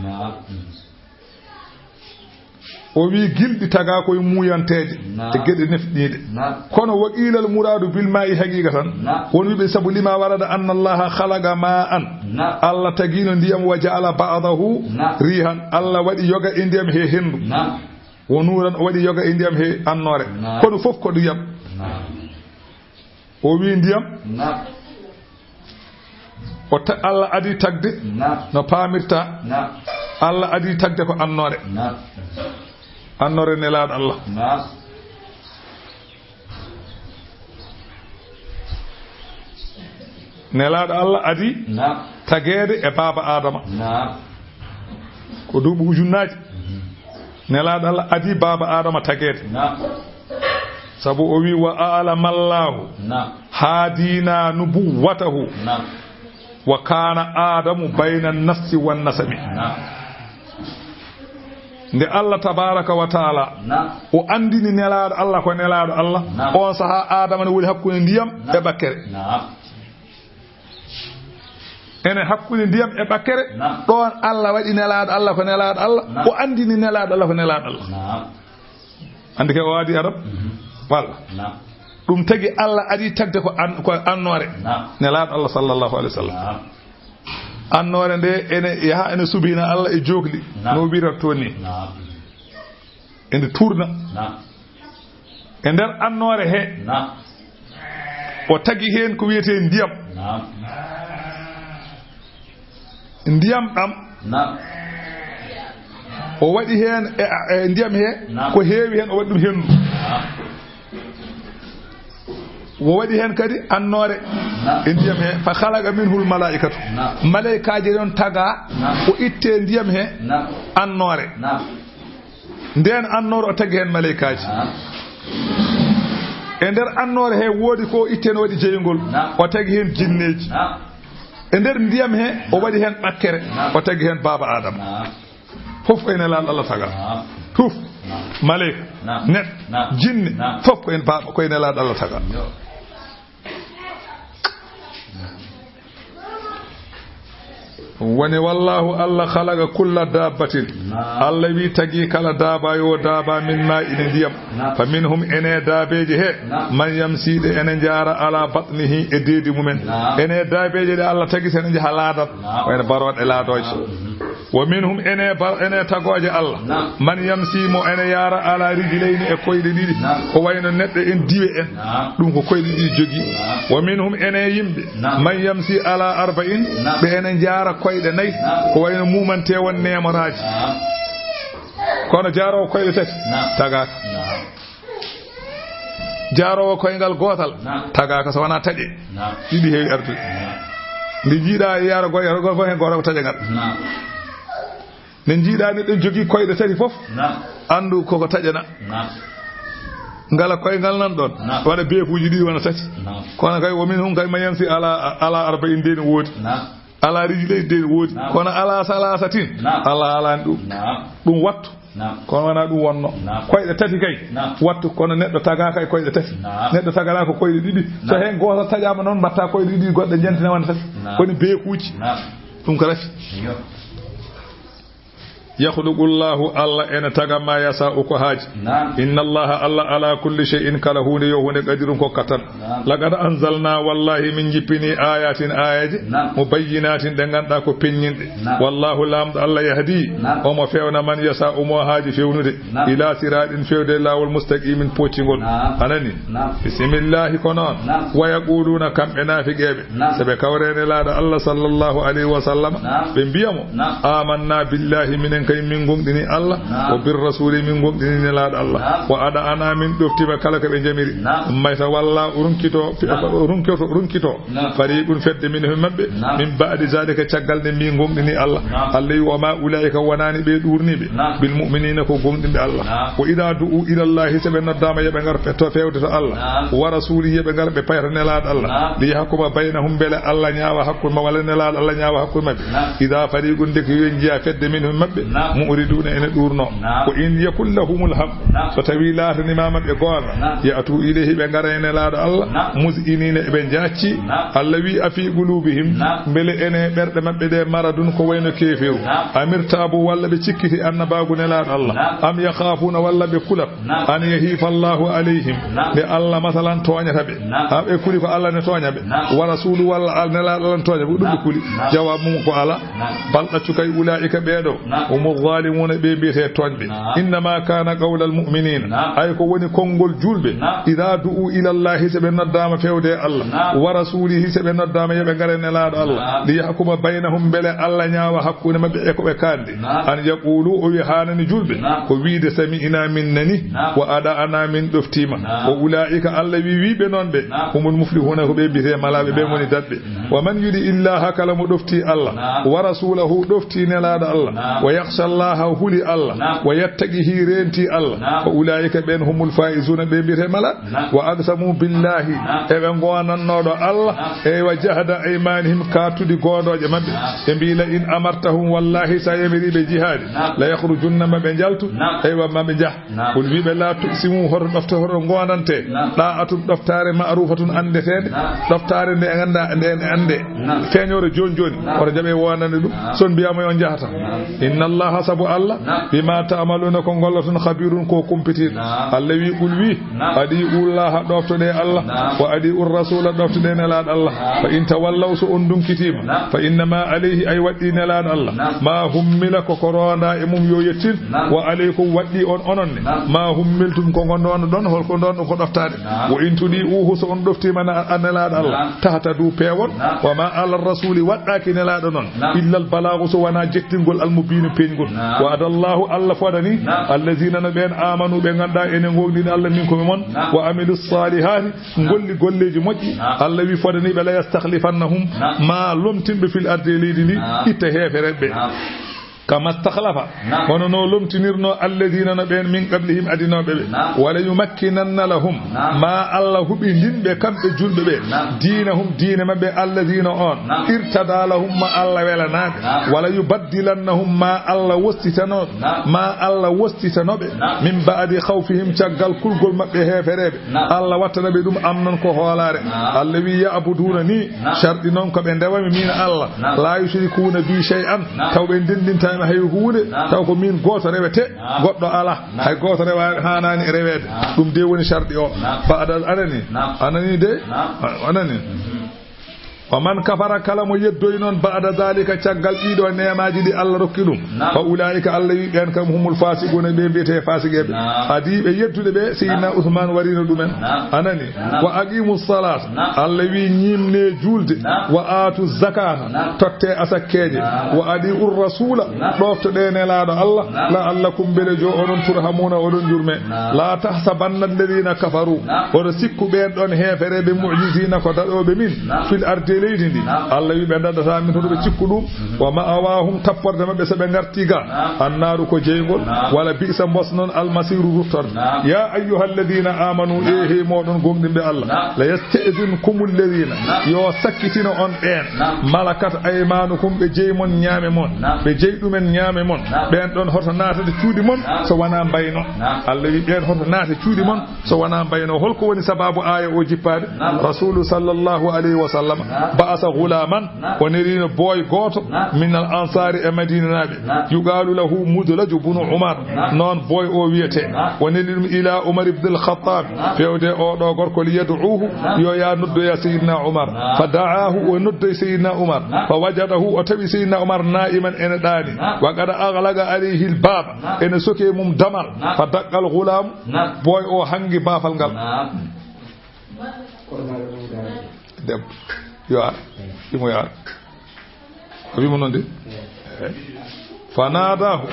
O wi gilɗi tagaa koye muuyanteeje. Naam. E geɗe nefɗiiɗe. Naam. Kono wa qiila al muraadu bil maa'i haqiiqatan. Naam. Won wiɓe sabu lima warada anna Allaha khalaqa maa'an. Naam. Allah tagiino ndiyam wa ja'ala ba'dahu Naam. riihan. Allah waɗi yoga e ndiyam he henndu. Naam. Wa nuuran o waɗi yoga e ndiyam he annoore. Naam. Kono fof ko ndiyam. Naam. O wi ndiyam. Naam. O ta-, Allah adi tagde Naam. no paamirta. Naam. Allah adi tagde ko annoore. Naam. Annoore nelaaɗo Allah. Naam. Nelaaɗo Allah adi Naam. tageede e baaba Adama. Naam. Ko duuɓi ujunnaaji. Nelaaɗo Allah adi baaba Adama tageede. Naam. Sabu o wi wa a'lama Allahu Naam. haadina nubuwwatahu Naam. wa kaana Adamu bayna nafsi wa nasami. Naam. Nde Allah tabaraka wa taala Naam. o andini nelaaɗo Allah ko nelaaɗo Allah, Naam. on saha Adama ne woni hakkunde ndiyam Naam. e ɓakkere. Naam. Ene hakkunde ndiyam e ɓakkere, Naam. ɗon Allah waɗi nelaaɗo Allah ko nelaaɗo Allah, Naam. o andini nelaaɗo Allah ko nelaaɗo Allah. Naam. Andi ke o adi Adam? Mhm. Walla. Naam. Ɗum tagi Allah adi tagde ko an-, ko annoore. Naam. Nelaaɗo Allah sallallahu alaihi wasallam. Naam. Annoore nde ene yaha ene subina Allah e jookli. Naam. No wirata to ni. Naam. Ende tourna. Naam. E nder annoore he. Naam. O tagi heen ko wiyetee ndiyam. Naam. Ndiyam ɗam. Naam. O waɗi heen e, e ndiyam he. Naam. Ko heewi heen o waɗi ɗum henndu. Naam. O waɗi heen kadi annoore. Naam. E ndiyam he. Fa khalaqa minhul malaa'ikatu. Naam. Malaykaaji ɗon tagaa. Naam. O ittee ndiyam he. Naam. Annoore. Naam. Ndeen annoore o tagi heen malaykaaji. Naam. E nder annoore he woodi ko itte no waɗi jeyngol. Naam. O tagi heen jinneeji. Naam. E nder ndiyam he o waɗi heen ɓakkere. Naam. O tagi heen baaba Adama. Naam. Fof ko e nelaaɗo Allah taga. Naam. Tuf. Naam. Maleyka. Naam. Neɗɗo. Naam. Jinne. Naam. Fof ko en baaba, ko e nelaaɗo Allah taga. Yo. Woni, wallahu, Allah khalaqa kulla dabbatin. Naam. Allah wi tagi kala daaba yo daaba min ma ina ndiyam. Naam. Fa minhum, ene daabeeje he. Naam. Man yamsi, ɗe ene njaara ala batnihi, e deedi mumen. Naam. Ene daabeeje ɗe Allah tagi sene njaha laadat. Naam. Wayno barooɗe laadooje. Naam. Wa minhum, ene ba-, ene tagooje Allah. Naam. Man yamsi, mo ene yaara ala rijlayni, e koyɗe ɗiɗi. Naam. Ko wayno neɗɗo en diwe en. Naam. Ɗum ko koyɗe ɗiɗi jogii. Naam. Wa minhum, ene yimɓe. Naam. Man yamsi ala arba'in, Naam. ɓe ene jaara koyɗe nayi. Naam. Ko wayno mumante won neemoraaji. Naam. Kono jaaroowo koyɗe tati, Naam. tagaaka. Naam. Jaaroowo koyngal gootal, Naam. tagaaka so wonaa taƴe. Naam. Ɗiɗi heewi ardude. Naam. Nde njiiɗa yaara goy, yaara goy fof heen gooto ko taƴe ngal. Naam. Nde njiiɗa neɗɗo jogii koyɗe tati fof, Naam. anndu koko taƴana. Naam. Ngala koyngal nan ɗon, Naam. waɗa beekuuji ɗiɗi wona tati. Naam. Kono kay, wa minhum kay man yamsi ala, ala arba'in, ndeen woodi. Naam. Ala rijlayni, ndeen woodi. Naam. Kono ala salasatin, Naam. Allah alaani ɗum. Naam. Ɗum wattu. Naam. Kono wonaa ɗum wonno. Naam. Koyɗe tati kay. Naam. Wattu, kono neɗɗo tagaaka e koyɗe tati. Naam. Neɗɗo taganaaka ko koyɗe ɗiɗi. So Naam. heen gooto taƴaama noon, mbatta koyɗe ɗiɗi goɗɗe njantina wonde tati. Naam. Woni beekuuji. Naam. Ɗum ko rasi. Yo. Yakhluqu Allahu, Allah ene taga ma yasa'u ko haaji. Naam. Inna Allaha, Allah ala kulli shay'in, kala huunde yo huunde, qadirun ko kattan. Naam. Laqad anzalna, wallahi min jippini, ayatin, ayaji, Naam. mubayyinatin, ɗe ngannduɗaa ko peññinɗe. Naam. Wallahu, Laamɗo Allah, yahdi, Naam. omo fewna, man yasa'u, mo haaji fewnude, Naam. ila siraɗin, fewde laawol, mustaqimin, poccingol. Naam. Anani? Naam. Bismillahi, ko noon. Naam. Wa yaquluna, kamɓe naafiqeeɓe, Naam. so ɓe kawre nelaaɗo Allah sallallahu alayhi wa sallam, Naam. ɓe mbiya mo, Naam. Amanna billahi, minen kay min gomɗini Allah, Naam. wa bir rasuli, min gomɗini nelaaɗo Allah, Naam. wa ada'ana, min ɗoftima kala ko ɓe jamiri. Naam. Mayta walla runkito, Naam. runkito, runkito. Naam. Fariqun, fedde min he maɓɓe. Naam. Min ba'di zalika, caggal nde min gomɗini Allah. Naam. Allah wi, wa ma ulaika, wonani ɓe ɗuurniiɓe. Naam. Bil mu'minina, ko gomɗinɓe Allah. Naam. Wa idha du'u ila Allahi, so ɓe noddaama yo ɓe ngar to fewde to Allah. Naam. Wa rasulihi, yo ɓe ngar ɓe payta nelaaɗo Allah. Naam. Li yahkuma baynahum, mbele Allah ñaawa hakkunde ma, walla nelaaɗo Allah ñaawa hakkunde maɓɓe. Naam. Idha fariqun, ndeke yo njiya fedde min he maɓɓe. Naam. Mu'riduuna ene ɗuurno. Naam. Wa in yakun lahumul haqq. Naam. So tawii laataniima maɓɓe goonga. Naam. Ya'tu ilayhi, ɓe ngara e Nelaaɗo Allah. Naam. Muz'iniina, eɓe njaacci. Naam. Allah wi, afi quluubihim. Naam. Mbele ene ɓerɗe maɓɓe ɗe maradun, ko wayno keeferu. Naam. Amirtaabu, walla ɓe cikkiti annabaagu Nelaaɗo Allah. Naam. Am yakhaafuuna, walla ɓe kulat. Naam. An yahifa Allahu alayhim. Naam. Nde Allah masalan tooñata ɓe. Naam. Haa ɓe kuli ko Allah ne tooña ɓe. Naam. Wa rasulu, walla al-, Nelaaɗo Allah ne tooña ɓe. Ɗum ɓe kuli. Naam. Jawaabu mum ko alaa. Naam. Bal, ɗaccu kay, ulaa'ika ɓeeɗo, naam, humu zaalimuuna, ɓe mbiyetee tooñɓe. Naam. Innama kaana qawlal mu'miniina. Naam. Ay ko woni konngol juulɓe. Naam. Idaa du'u ilallaahi, so ɓe noddaama fewde e Allah. Naam. Wa rasuulihi, so ɓe noddaama yo ɓe ngare Nelaaɗo Allah. Naam. Li yahkuma baynahum, mbele Allah ñaawa hakkunde maɓɓe e ko ɓe kaandi. Naam. An yaqulu, o wi haanani juulɓe, naam, ko wiide sami'na, min nani, naam, wa ada'na, min ɗoftiima. Naam. Wa ulaa'ika, Allah wi, wiiɓe noon ɓe, naam, humul muflihuuna, ko ɓe mbiyetee malaaɓe, ɓe, naam, ngoni daɗɓe. Wa man yuti illaha, kala mo ɗofti Allah, naam, wa rasulahu, ɗofti Nelaaɗo Allah, naam, wa yakhsha Allaha, huli Allah, naam, wa yattaqihi, reenti Allah, naam, fa ulaa'ika, ɓeen, humul faa'izuuna, ɓe mbiyetee malaaɓe. Naam. Wa aqsamu billahi, naam, eɓe goonannoo ɗo Allah, naam, eywa, jahda aymanihim, kattudi goondooje maɓɓe. Naam. Ɓe mbii, la in amartahum, wallahi, so a yamirii ɓe jihaadi, naam, la yakhrujunna, ma ɓe njaltu, naam, eywa, ma ɓe njah. Naam. Qul, wii ɓe, laa tuqsimu, hoto ɗofte, hoto goonante. Naam. Ɗaa'atun, ɗoftaare, ma'ruufatun, anndeteende. Naam. Ɗoftaare nde anndaa, nde, nde anndee. Naam. Feeñoore jooni jooni, naam, hoto jaɓe wonande ɗum. Naam. So on mbiyaama yo on njahata. Naam. Inna Allaha, sabu Allah, naam, bima ta'maluna, ko ngolloton, khabirun, ko kumpitiiɗo. Naam. Allah wii, qul, wii, naam, adi'u Allaha, ɗoftoɗee Allah. Naam. Wa adi'u Rasula, ɗoftoɗee Nelaaɗo Allah. Naam. Fa in tawallaw, so on ndunkitiima, naam, fa innama alayhi, ay waɗɗii Nelaaɗo Allah, naam, ma hummila, ko ko rondaa e mum yo yettin. Naam. Wa alaykum, waɗɗii on onon ne. Naam. Ma hummiltum, ko ko ndonɗon, hol ko ndonɗon ko ɗoftaade. Naam. Wa in tudi'uhu, so on ɗoftiima na-, a Nelaaɗo Allah, naam, tahtadu, peewon. Naam. Wa ma ala rasuli, waɗɗaaki Nelaaɗo noon, naam, illa al balaagu, so wonaa jettingol, al mubiinu, peeñgol. Naam. Wa adallahu, Allah fodani, naam, allazina, no ɓeen, amanu, ɓe nganndaa ene ngoongɗini Allah, minkum, e mon, naam, wa amilu salihaati, ngolli golleeji moƴƴi. Naam. Allah wi fodani ɓe, la yastakhlifannahum, naam, ma lomtin ɓe, fil ardi, e leydi ndi, naam, itta heefereɓe. Naam. Kama stakhlafa, naam, hono no lomtinirno, alladina, no ɓeen, min qablihim, adinooɓe ɓe. Naam. Wala yumakkinanna lahum, naam, ma Allah huɓindin ɓe, kamɓe juulɓe ɓe, naam, diinahum, diine maɓɓe, alladina on, naam, irtada lahum, ma Allah welanaaɓe. Naam. Wala yubaddilannahum, ma Allah wostitano, naam, ma Allah wostitano ɓe, naam, min ba'di khawfihim, caggal kulgol maɓɓe heefereɓe. Naam. Allah wattana ɓe ɗum amnan, ko hoolaare. Naam. Allah wi, ya'buduna ni, naam, sharɗi noon ko ɓe ndewa mi, min Allah. Naam. La yushrikuna bi shay'an, naam, taw ɓe ndenndintaani hay huunde, naam, taw ko min gooto rewete, naam, goɗɗo alaa. Naam. Hay gooto rewa-, haanaani reweede. Naam. Ɗum de woni sharɗi o. Naam. Ba'da, anani? Naam. Anani de? Naam. A-, anani? Mhm. Wa man kafara, kala mo yeddoyi noon, ba'da dhalika, caggal ɗiɗo neemaaji ɗi Allah rokki ɗum, naam, fa ulaa'ika, Allah wi, ɓeen kam, humul faasiquuna, ɓe mbiyetee faasiqeeɓe. Naam. Adii ɓe yeddude ɓe, Seydina, naam, Usmaan warino ɗumen. Naam. Anani? Naam. Wa aqimu salaata. Naam. Allah wi, ñimne juulde. Naam. Wa aatu zakaata. Naam. Totte asakkeeje. Naam. Wa adi'u rasuula. Naam. Ɗoftoɗee Nelaaɗo Allah. Naam. La'allakum, mbele jo onon, turhamuuna, oɗon njurme. Naam. La tahsabanna alladhina kafaru. Naam. Oɗo sikku ɓeen ɗoon heefereɓe, mu'jizina, ko daɗooɓe min, naam, fil ardi, e leydi ndi. Naam. Allah wi ɓe daɗataa min, hoto ɓe cikku ɗum. Mhm. Wa ma'awahum, tapporde maɓɓe so ɓe ngarti ga, naam, annaaru ko jeyngol, naam, wala bi'sa, mbos noon, almasiru, ruttorde. Naam. Ya ayyuhalladhina amanu, naam, e he moɗon gomɗinɓe Allah, naam, la yasta'zinkumul ladhina, naam, yo sakkitino on ɓeen, naam, malakat aymanukum, ɓe jeyi mon ñaame mon, naam, ɓe jeyi ɗumen ñaame mon, naam, ɓeen ɗoon hoto naatade cuuɗi mon, naam, so wonaa mbayno. Naam. Allah wi ɓeen hoto naate cuuɗi mon, so wonaa mbayno. Hol ko woni sabaabu aaya o jippaade? Naam. Rasulu sallallahu alayhi wa sallam, naam, ba'asa ghulaman, naam, o nelino boy gooto, naam, min al ansari, e Madinanaaɓe, naam, yuqalu lahu Mudlaju bunu Umar, naam, noon boy o wiyetee. Naam. O neli ɗum ila Umar ibn al Khattab, naam, fewde o ɗo gorko, li yad'uhu, naam, yo ya noddoya Sayyidina Umar. Naam. Fa da'ahu, o noddoyi Sayyidina Umar. Naam. Fa wajadahu, o tawi Sayyidina Umar na'iman, ene ɗaani. Naam. Wa qad aghlaqa alayhi al bab, naam, ene soke mum damal. Naam. Fa daqqal ghulam, naam, boy o hangi baafal ngal. Naam. Debbo, yo ar, imo yo ar. O wiimo noon de. Fa nadahu.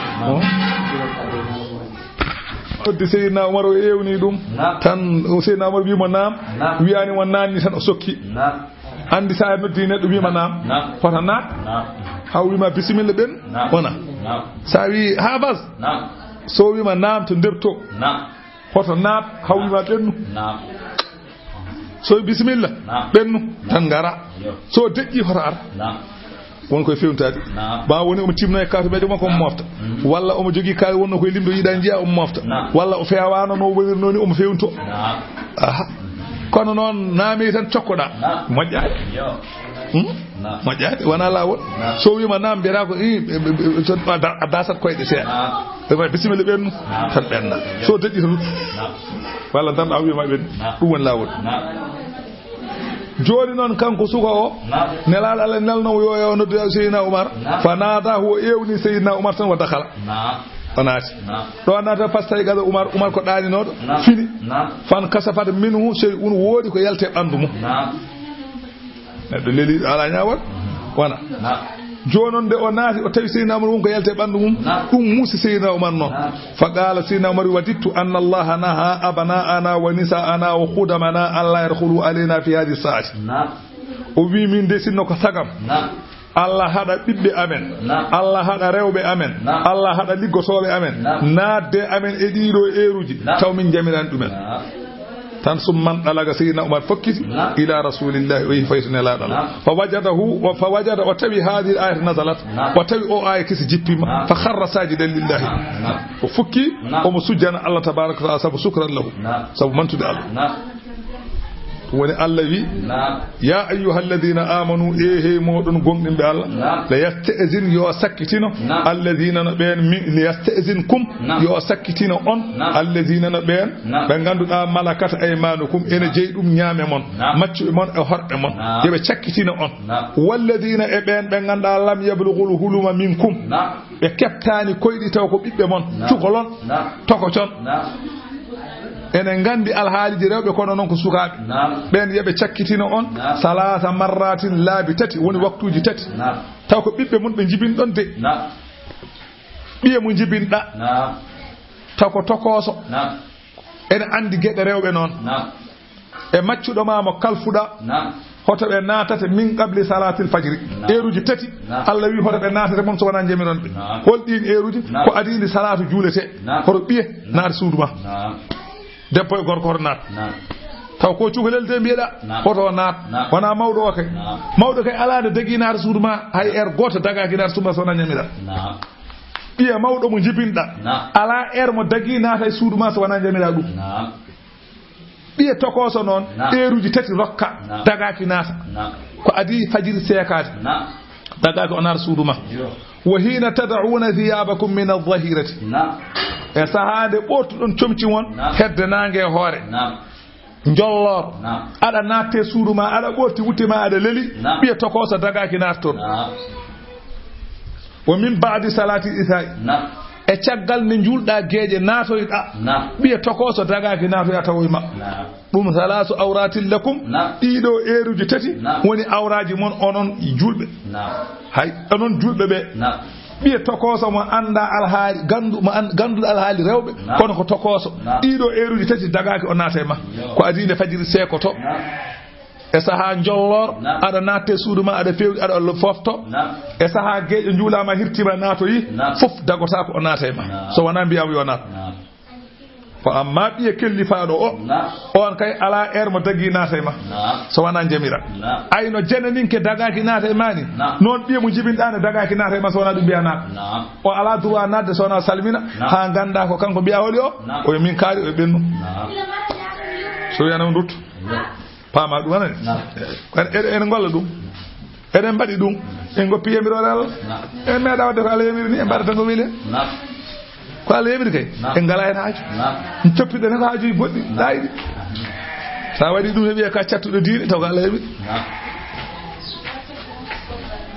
Noddi Seydina Umar, o ewni ɗum. Naam. Tan Seydina Umar wiimo naam. Naam. Wiyaani mo naamni, tan o sokki. Naam. Anndi, so a noddi neɗɗo, wiima naam. Naam. Hoto naat. Naam. Haa o wiima bisimilla, ɓen. Naam. Wona. Naam. So a wii haa bas. Naam. So o wiima naam to nder to. Naam. Hoto naat, haa o wiima ɓennu. Naam. So o wii bisimilla, naam, ɓennu, tan ngara. Yo. So o deƴƴi, hoto ar. Naam. Won koye fewntaade. Naam. Maa woni omo timno e kaatu meeje makko, omo mofta. Mhm. Walla omo jogii kaari wonno koye limdo yiɗa njiya, omo mofta. Naam. Walla o feewaano no wonirnoo ni, omo fewnto. Naam. Aha. Kono noon, naami tan cokkoɗaa. Naam. Moƴƴaani. Yo. Hmm? Naam. Moƴƴaani, wonaa laawol. Naam. So wiima naam, mbiyata ko, ii, ɓe, ɓe, ɓe, so a da-, a dasat koyɗe seeɗa. Naam. Ɓe mbaɗa bisimilla ɓennu, naam, tan ɓenna. Yo. So deƴƴi tan. Naam. Walla tan a wiima ɓennu. Naam. Ɗum woni laawol. Naam. Jooni noon, kanko suka o, naam, Nelaaɗo Allah nelnoo mo yo, yo noddu Seydina Umar. Naam. Fa naada, o ewni Seydina Umar tan, wa dakhala. Naam. O naati. Naam. Ɗo naata, fastayqaza Umar, Umar ko ɗaaninooɗo, naam, fini. Naam. Fankashafat minhu shay'un, woodi ko yalti e ɓanndu mum. Naam. Neɗɗo leli, alaa ñaawal? Wona. Naam. Jooni noon, nde o naati, o tawi Seydina Umar won ko yalti e ɓanndu mum. Naam. Ɗum muusi Seydina Umar noon. Naam. Fa qaala, Seydina Umar, wadidtu anna Allaha naha abna'ana wa nisa'ana wa khudamana an la yadkhulu alayna fi hadhihi sa'ati. Naam. O wi, min de, sinno ko sagam. Naam. Allah haɗa ɓiɓɓe amen. Naam. Allah haɗa rewɓe amen. Naam. Allah haɗa liggotooɓe amen. Naam. Naatde amen e ɗiɗo eeruji. Naam. Taw min njamiraani ɗumen. Naam. Tan summa nɗalaga, Seydina Umar fokkiti, naam, ila Rasulillahi, o yehi fayi to Nelaaɗo Allah. Naam. Fa wajadahu, o, fa wajada, o tawi hadhihi ayat nazalat. Naam. O tawi o aya kisi jippima. Naam. Fa kharra sajidan lillahi. Naam. Naam. O fukki, naam, omo sujjana Allah tabaraka wa taala sabu shukran lahu. Naam. Sabu mantude Allah. Naam. Ɗum woni Allah wi, naam, ya ayyuhalladhina amanu, e hey moɗon gonɗinɓe Allah. Naam. La yasta'zin, yo sakkitino. Naam. Alladhina, no ɓeen, mi, li yasta'zinkum, naam, yo sakkitino on. Naam. Alladhina, no ɓeen, naam, ɓe ngannduɗaa malakat aymanukum, ene jeyi ɗum ñaame mon, naam, maccuɓe mon e horɓe mon. Naam. Yo ɓe cakkitino on. Naam. Walladhina, e ɓeen ɓe ngannduɗaa lam yablughul huluma minkum. Naam. Ɓe keɓtaani koyɗi taw ko ɓiɓɓe mon, naam, cukalon, naam, tokocon. Naam. Ene nganndi alhaaliji rewɓe, kono noon ko sukaaɓe. Naam. Ɓeen yo ɓe cakkitino on, naam, salaasa marratin, laabi tati, woni waktuuji tati. Naam. Taw ko ɓiɓɓe mon ɓe njibinɗon de. Naam. Ɓiye mo njibinɗa. Naam. Taw ko tokooso. Naam. Ene anndi geɗe rewɓe noon. Naam. E maccuɗo ma mo kalfuɗa. Naam. Hoto ɓe naatate min qabli salatil fajri. Naam. Eeruji tati. Naam. Allah wi hoto ɓe naatate mon so wonaa njamiron ɓe. Naam. Hol ɗiin eeruji? Naam. Ko adii ndi salaatu juulete. Naam. Hoto ɓiye, naam, naata suudu ma. Naam. Debbo e gorko hoto naat. Naam. Taw ko cukalel de mbiyeɗa. Naam. Hoto naat. Naam. Wonaa mawɗo o kay. Naam. Mawɗo kay alaa nde dagii naata suudu ma, hay er gooto dagaaki naata suudu ma so wonaa njamira. Naam. Ɓiye mawɗo mo njibinɗa. Naam. Alaa er mo dagii naata e suudu ma so wonaa njamira ɗum. Naam. Ɓiye tokooso noon, naam, eeruji tati rokka, naam, dagaaki naata. Naam. Ko adii fajiri seekaade. Naam. Dagaaki o naata suudu ma. Yo. Wa hina tad'una thiyabakum min adh-dhahirati. Naam. E sahaa nde ɓortuɗon comci mon, naam, hedde naange e hoore. Naam. Njolloor. Naam. Aɗa naatte suudu ma, aɗa ɓorti wutte ma, aɗa leli. Naam. Ɓiye tokooso dagaaki naata toon. Naam. Wa min ba'di salati isha'i. Naam. E caggal nde njuulɗa geeƴe naatoyɗa. Naam. Ɓiye tokooso dagaaki naatoya tawoy ma. Naam. Ɗum thalathu awratin lakum. Naam. Ɗiɗo eeruji tati, naam, woni awraaji mon onon juulɓe. Naam. Hay onon juulɓe ɓe. Naam. Ɓiye tokooso mo annda alhaali, ganndu-, mo an-, gannduɗo alhaali rewɓe, naam, kono ko tokooso. Naam. Ɗiɗo eeruji tati dagaaki o naata e ma. Yo. Ko adii nde fajiri seekoto. Naam. E sahaa njolloor, naam, aɗa naatte suudu ma, aɗa feewti, aɗa fofto. Naam. E sahaa geeƴe njuulaama, hirtiima, naatoyi, naam, fof dagotaako o naata e ma. Naam. So wonaa mbiyaama yo naat. Naam. Ko amma ɓiye kellifaaɗo o, naam, on kay alaa er mo dagii naata e ma. Naam. So wonaa njamira. Naam. Ay no jenaninke dagaaki naata e ma ni. Naam. Noon ɓiye mo njibinɗaa ne dagaaki naata e ma so wonaa ɗum mbiyaa naat. Naam. O alaa droit naatde so wonaa salmina, naam, haa ngannda ko kanko mbiyaa holi o. Naam. O yo min kaari o yo ɓennu. Naam. So wiyanoo nduttu. Naam. Paama ɗum, anani? Naam. Eɗen, eɗen ngolla ɗum. Eɗen mbaɗi ɗum. En ngoppi yamiroore Allah. Naam. En meeɗa waɗde ko Allah yamiri ni, en mbaɗata ko weli en. Naam. Ko Allah yamiri kay. Naam. En ngalaa heen haaju. Naam. En coppiɗen ko haajuuji goɗɗi, naam, laayiɗi. So a waɗi ɗum, heɓi ka cattuɗo diine, taw ko Allah yamiri. Naam.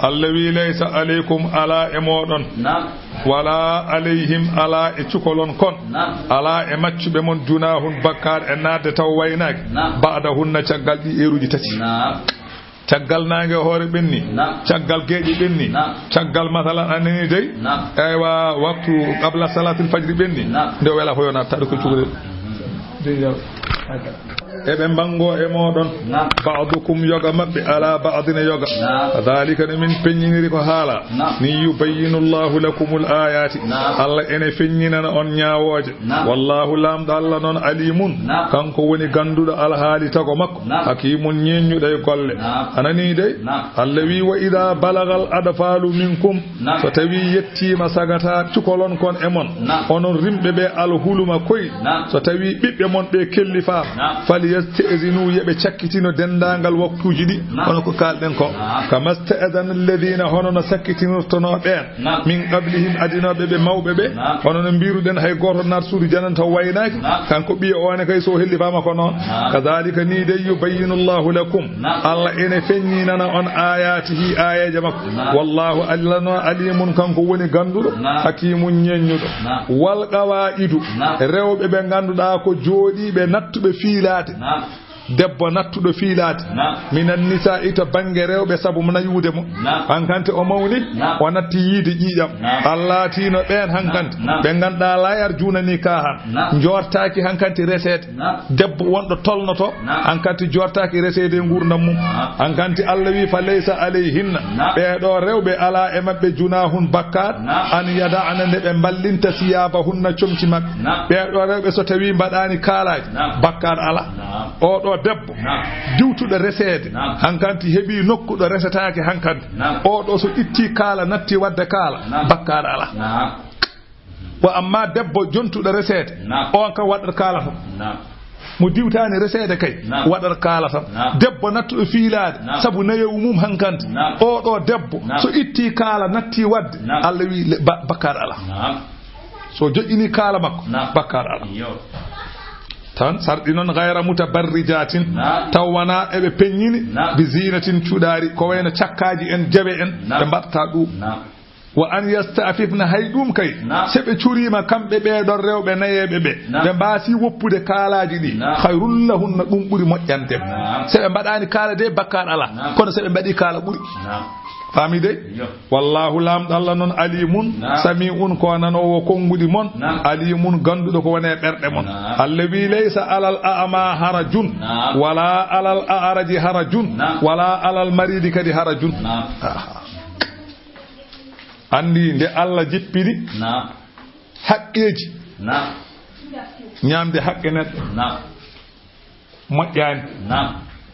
Allah wi, "Laysa alaykum, alaa e mooɗon." Naam. "Wala alayhim, alaa e cukalon kon." Naam. "Alaa e maccuɓe mon, junahun, bakkaar e naatde taw waynaaki." Naam. "Ba'dahunna, caggal ɗi eeruji tati." Naam. Caggal naange hoore ɓenni. Naam. Caggal geeƴe ɓenni. Naam. Caggal masalan anani dey. Naam. Eywa, waktu qabla salatil fajri ɓenni. Naam. Nde o wela ko yo naat taɗo ko cukalel. Mhm. Dey yaw. Eɓe mbanngo e mooɗon. Naam. Ba'dukum yoga maɓɓe ala ba'din yoga. Naam. Dhalika no min peññiniri ko haala. Naam. Ni yubayyinu Allahu lakumul ayati. Naam. Allah ene feññinana on ñaawooje. Naam. Wallahu laamɗo Allah noon alimun. Naam. Kanko woni gannduɗo alhaali tago makko. Naam. Hakimun ñeeññuɗo e golle. Naam. A nanii dey? Naam. Allah wi wa idha balagal adfalu minkum. Naam. So tawi yettiima sagata cukolon kon e mon. Naam. Onon rimɓe ɓe alhuluma koy. Naam. So tawi ɓiɓɓe mon ɓe kellifaama. Naam. Falyaste'zinu, yeɓe cakkitino denndaangal waktuuji ɗi. Naam. Hono ko kaalɗen ko. Naam. Kama ste'zana alladhina, hono no sakkitinirtonoo ɓeen. Naam. Min qablihim, adinooɓe ɓe mawɓe ɓe. Naam. Hono no mbiruɗen hay gooto naat suudu jananta waynaaki. Naam. Kanko ɓiya o ne kay so hellifaama ko noon. Naam. Kadhalika ni dey yubayyinu Allahu lakum. Naam. Allah ene feññinana on ayatihi, aayeeje makko. Naam. Wallahu Allah noon alimun kanko woni gannduɗo. Naam. Hakimun ñeeññuɗo. Naam. Wal qawaidu. Naam. Rewɓe ɓe ngannduɗaa ko jooɗiiɓe nattuɓe fiilaade. Naam. Debbo nattuɗo fiilaade. Naam. Minan nisa'i to bannge rewɓe sabu mo nayuude mo. Naam. Hankanti o mawni, naam, o natti yiide ƴiiƴam. Naam. Allah tiino ɓeen hankanti. Naam. Ɓe ngannduɗaa la yarjuna nikahan. Naam. Njoortaaki hankanti reseede. Naam. Debbo wonɗo tolnoto, naam, hankanti joortaaki reseede e nguurndam mum. Naam. Hankanti Allah wi fa laysa alayhinna. Naam. Ɓee ɗoo rewɓe alaa e maɓɓe junahun bakkaat. Naam. An yada'na nde ɓe mballinta siyabahunna comci maɓɓe. Naam. Ɓee ɗoo rewɓe so tawi mbaɗaani kaalaaji, naam, bakkaat alaa. Naam. Oo ɗoo debbo, naam, diwtuɗo reseede, naam, hankanti heɓii nokku ɗo resetaake hankanti. Naam. Oo ɗoo so itti kaala, natti waɗde kaala, naam, bakkaat alaa. Naam. Wa amma debbo jontuɗo reseede, naam, on kam waɗat kaala tan. Naam. Mo diwtaani reseede kay, naam, waɗat kaala tan. Naam. Debbo nattuɗo fiilaade, naam, sabu nayewu mum hankanti. Naam. Oo ɗoo debbo, naam, so itti kaala, natti waɗde, naam, Allah wi le-, ba-, bakkaat alaa. Naam. So joƴƴini kaala makko, naam, bakkaat alaa. Iyo. Tan sarɗi noon, ghayra mutabarrijatin, naam, taw wonaa eɓe peññini, naam, bi zinatin cuɗaari, ko wayno cakkaaji en, jawe en, naam, ɓe mbaɗta ɗum. Naam. Wa an yasta'fifna, hay ɗum kay, naam, so ɓe curiima kamɓe ɓee ɗon rewɓe nayeeɓe ɓe, naam, ɓe mbaasi woppude kaalaaji ɗi, naam, khayrul lahunna, ɗum ɓuri moƴƴande. Naam. So ɓe mbaɗaani kaala de, bakkaat alaa. Naam. Kono so ɓe mbaɗi kaala ɓuri. Naam. Faami de? Yo. Wallahu, Laamɗo Allah noon, alimun, naam, sami'un, ko nanoowo konnguɗi mon, naam, alimun, gannduɗo ko woni e ɓerɗe mon. Naam. Allah wi, laysa alal a'ma harajun, naam, wala alal a'raji harajun, naam, wala alal maridi kadi harajun. Naam. Aha. Anndi nde Allah jippini, naam, haqqeeji. Naam. Ñaamde haqqe neɗɗo. Naam. Moƴƴaani. Naam.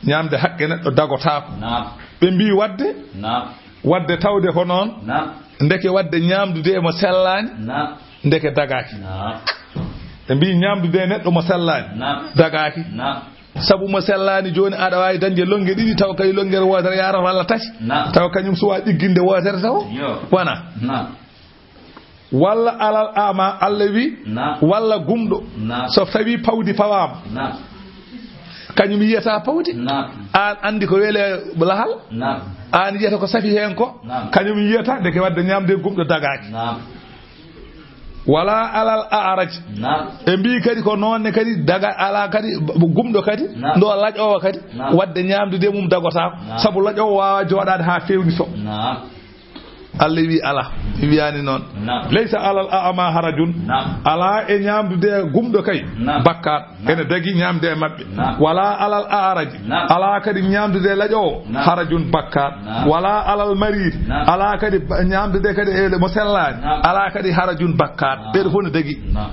Ñaamde haqqe neɗɗo dagotaako. Naam. Ɓe mbii waɗde, naam, waɗde tawde ko noon, naam, ndeke waɗde ñaamdude e mo sellaani, naam, ndeke dagaaki. Naam. Ɓe mbii ñaamdude e neɗɗo mo sellaani, naam, dagaaki. Naam. Sabu mo sellaani jooni aɗa waawi dañde lonnge ɗiɗi taw kay lonngere wootere yaarata walla tati. Naam. Taw kañum suwaa ɗigginde wootere taw. Yo. Wona. Naam. Walla alal ama, Allah wi, naam, walla gumɗo. Naam. So tawi pawdi fawaama. Naam. Kañum yiyata pawdi. Naam. Aan anndi ko weli lahal. Naam. Aan yiyata ko safi heen ko. Naam. Kañum yiyata ndeke waɗde ñaamde gumɗo dagaaki. Naam. Wala alal a'raj. Naam. Ɓe mbii kadi ko noon ne kadi daga alaa kadi gumɗo kadi. Naam. Ndo laƴoowo kadi. Naam. Waɗde ñaamdude mum dagotaako. Naam. Sabu laƴoowo waawaa jooɗaade haa feewni so. Naam. Allah wi alaa, mi wiyaani noon. Naam. Laysa alal a'ma harajun. Naam. Alaa e ñaamdude gumɗo kay. Naam. Bakkaat. Naam. Ene dagi ñaamde e maɓɓe. Naam. Wala alal a'raji. Naam. Alaa kadi ñaamdude laƴoowo. Naam. Harajun, bakkaat. Naam. Wala alal marid. Naam. Alaa kadi ba-, ñaamdude kadi e mo sellaani. Naam. Alaa kadi harajun, bakkaat. Naam. Ɓeeɗo fof ne dagi. Naam.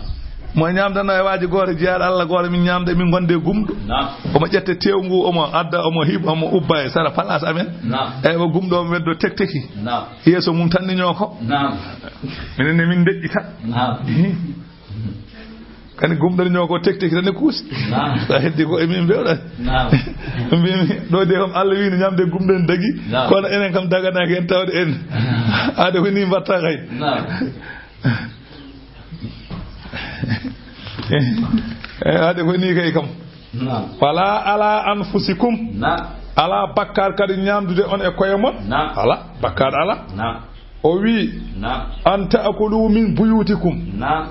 Mo ñaamdano e waaji gooto, jeyaaɗo Allah gooto, min ñaamda, min ngonde gumɗo. Naam. Omo ƴetta teew ngu, omo adda, omo hiɓ-, omo ubba e sara place amen. Naam. Eywa, gumɗo omo weddo tekteki. Naam. Yeeso mum tan ne ñooko. Naam. Minen ne min ndeƴƴita. Naam. Kadi gumɗo ne ñooko tekteki tan ne kuusi. Naam. Sa heddi ko e min mbewɗa. Naam. Mbimi, ɗo de kam Allah wino ñaamde gumɗo ne dagi. Naam. Kono enen kam daganaaki en tawde en. Aade ko ni mbatta kay. Naam. Eh, haade ko ni kay kam. Naam. Wala ala anfusikum. Naam. Ala bakkaar kadi ñaamdude on e koye mon. Naam. Ala bakkaar ala. Naam. O wi, naam, an ta'kulu min buyutikum. Naam.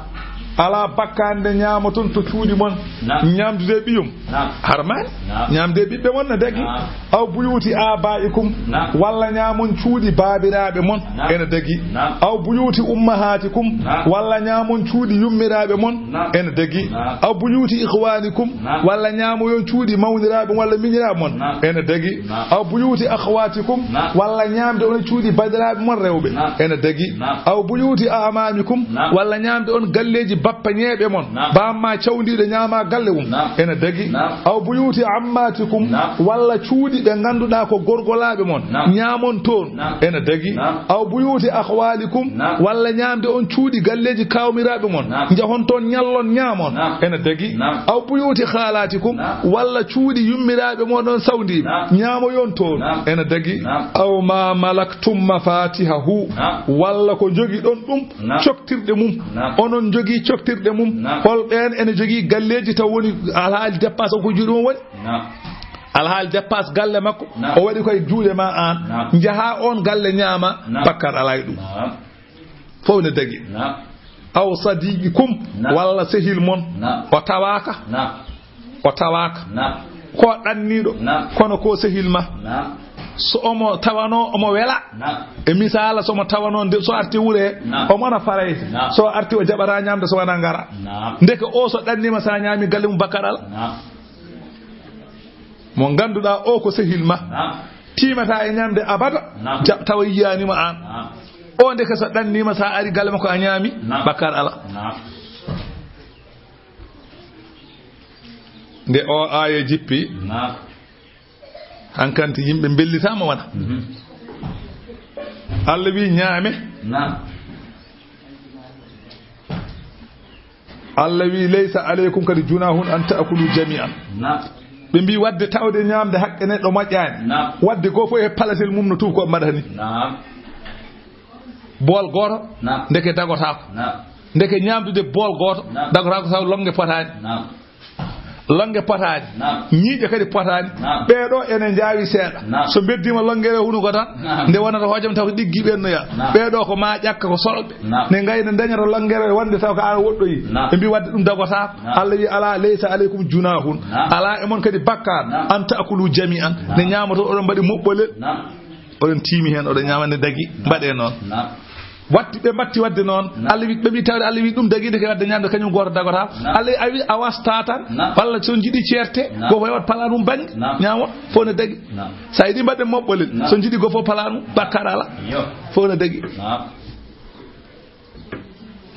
Alaa bakkaande nde ñaamoton to cuuɗi mon. Naam. Ñaamdude ɓiyum. Naam. Harmaani. Naam. Ñaamde ɓiɓɓe mon ne dagi. Naam. Aw buyuuti aabaa'ikum. Naam. Walla ñaamon cuuɗi baabiraaɓe mon. Naam. Ene dagi. Naam. Aw buyuuti ummahaatikum. Naam. Walla ñaamon cuuɗi yummiraaɓe mon. Naam. Ene dagi. Naam. Aw buyuuti ikhwaanikum. Naam. Walla ñaamoyon cuuɗi mawniraaɓe mon walla miñiraaɓe mon. Naam. Ene dagi. Naam. Aw buyuuti akhwaatikum. Naam. Walla ñaamde on cuuɗi baɗiraaɓe mon rewɓe. Naam. Ene dagi. Naam. Aw buyuuti a'maamikum. Naam. Walla ñaamde on galleeji bappañeeɓe mon. Naam. Bamma cawndiiɗo ñaama galle um. Naam. Ene dagi. Naam. Aw buyuuti ammaatikum. Naam. Walla cuuɗi ɓe ngannduɗaa ko gorgolaaɓe mon. Naam. Ñaamon toon. Naam. Ene dagi. Naam. Aw buyuuti akhwaalikum. Naam. Walla ñaamde on cuuɗi galleeji kawmiraaɓe mon. Naam. Njahon toon ñallon ñaamon. Naam. Ene dagi. Naam. Aw buyuuti khaalaatikum. Naam. Walla cuuɗi yummiraaɓe mon on sawndiiɓe. Naam. Ñaamoyon toon. Naam. Ene dagi. Naam. Aw ma malaktum mafaatihahu. Naam. Walla ko njogiɗon ɗum. Naam. Coktirɗe mum. Naam. Onon njogii coktirɗe mum. Naam. Hol ɓeen ene jogii galleeji taw woni alhaali dépasse o ko juuɗe mum woni? Naam. Alhaali dépasse galle makko. Naam. O waɗi koye juuɗe ma aan. Naam. Njaha on galle ñaama. Naam. Bakkar alaa e ɗum. Naam. Fof ne dagi. Naam. Aw sadiqikum. Naam. Walla sehil mon. Naam. O tawaaka. Naam. O tawaaka. Naam. Ko ɗanniiɗo. Naam. Kono ko sehil ma. Naam. So omo tawano omo wela. Naam. E misaala, so omo tawano nde, so arti wure. Naam. Omo na farayse. Naam. So arti o jaɓata ñaamde so wona ngara. Naam. Ndeke o so ɗanniima sa ñaami galle mum bakkar ala. Naam. Mo ngannduɗaa o ko sehil ma. Naam. Tiimata e ñaamde abada. Naam. Ja-, tawa yiyaanima aan. Naam. O ndeke so ɗanniima sa ari galle makko a ñaami. Naam. Bakkar ala. Naam. Nde o aaya jippi. Naam. Hankanti yimɓe mbellitaama wona. Mhm. Allah wi ñaame. Naam. Allah wi laysa aleykum kadi junahun an ta'kulu jami'an. Naam. Ɓe mbi wadde tawde ñaamde haqqe neɗɗo moƴƴaani. Naam. Wadde goo fof e palasel mum no tuubi ko mbaɗata ni. Naam. Bool gooto. Naam. Ndeke dagotaako. Naam. Ndeke ñaamdude bool gooto. Naam. Dagotaako saw lonnge potaani. Naam. Lonnge potaani. Naam. Ñiiƴe kadi potaani. Naam. Ɓeeɗo ene njaawi seeɗa. Naam. So mbeddiima longere hunuko tan. Naam. Nde wonata hojom taw ko ɗiggi ɓennoya. Naam. Ɓeeɗo ko ma ƴakka ko solɓe. Naam. Ne ngayna dañata longere wonde taw ko an woɗɗoyi. Naam. Ɓe mbi wadde ɗum dagotaako. Naam. Allah wi alaa laysa aleykum junahun. Naam. Alaa e mon kadi bakkaar. Naam. An ta'kulu jami'an. Naam. Ne ñaamata oɗon mbaɗi moɓɓolel. Naam. Oɗon tiimi heen, oɗon ñaama nde dagi, naam, mbaɗee noon. Naam. Watti ɓe mbatti wadde noon. Naam. Allah wi, ɓe mbi tawde Allah wi ɗum dagi, ndeke wadde ñaamde kañum gooto dagota. Naam. Allah wi a wasta tan. Naam. Walla so on njiɗi ceerte, naam, ko waɗi pala ɗum bannge. Naam. Ñaamo, fof ne dagi. Naam. So a yiɗi mbaɗde moɓɓolel, naam, so njiɗi goo fof pala ɗum, bakkar ala. Yo. Fof ne dagi. Naam.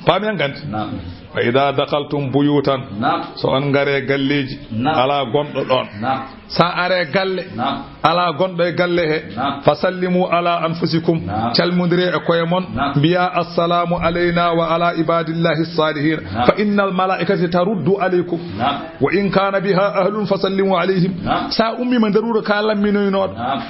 Paami an ganti? Naam. Wa idha dakhaltum buyutan. Naam. So on ngare galleeji. Naam. Alaa gonɗo ɗoon. Naam. Sa are galle. Naam. Alaa gonɗo e galle he. Naam. Fa sallimu ala anfusikum. Naam. Calmondire e koye mon. Naam. Mbiya assalamu alayna wa ala ibadillahi salihin. Naam. Fa innal malaikati taruddu alaykum. Naam. Wa in kana biha ahlun fa sallimu alayhim. Naam. Sa ummima nder wuro ka lamminoynooɗo. Naam.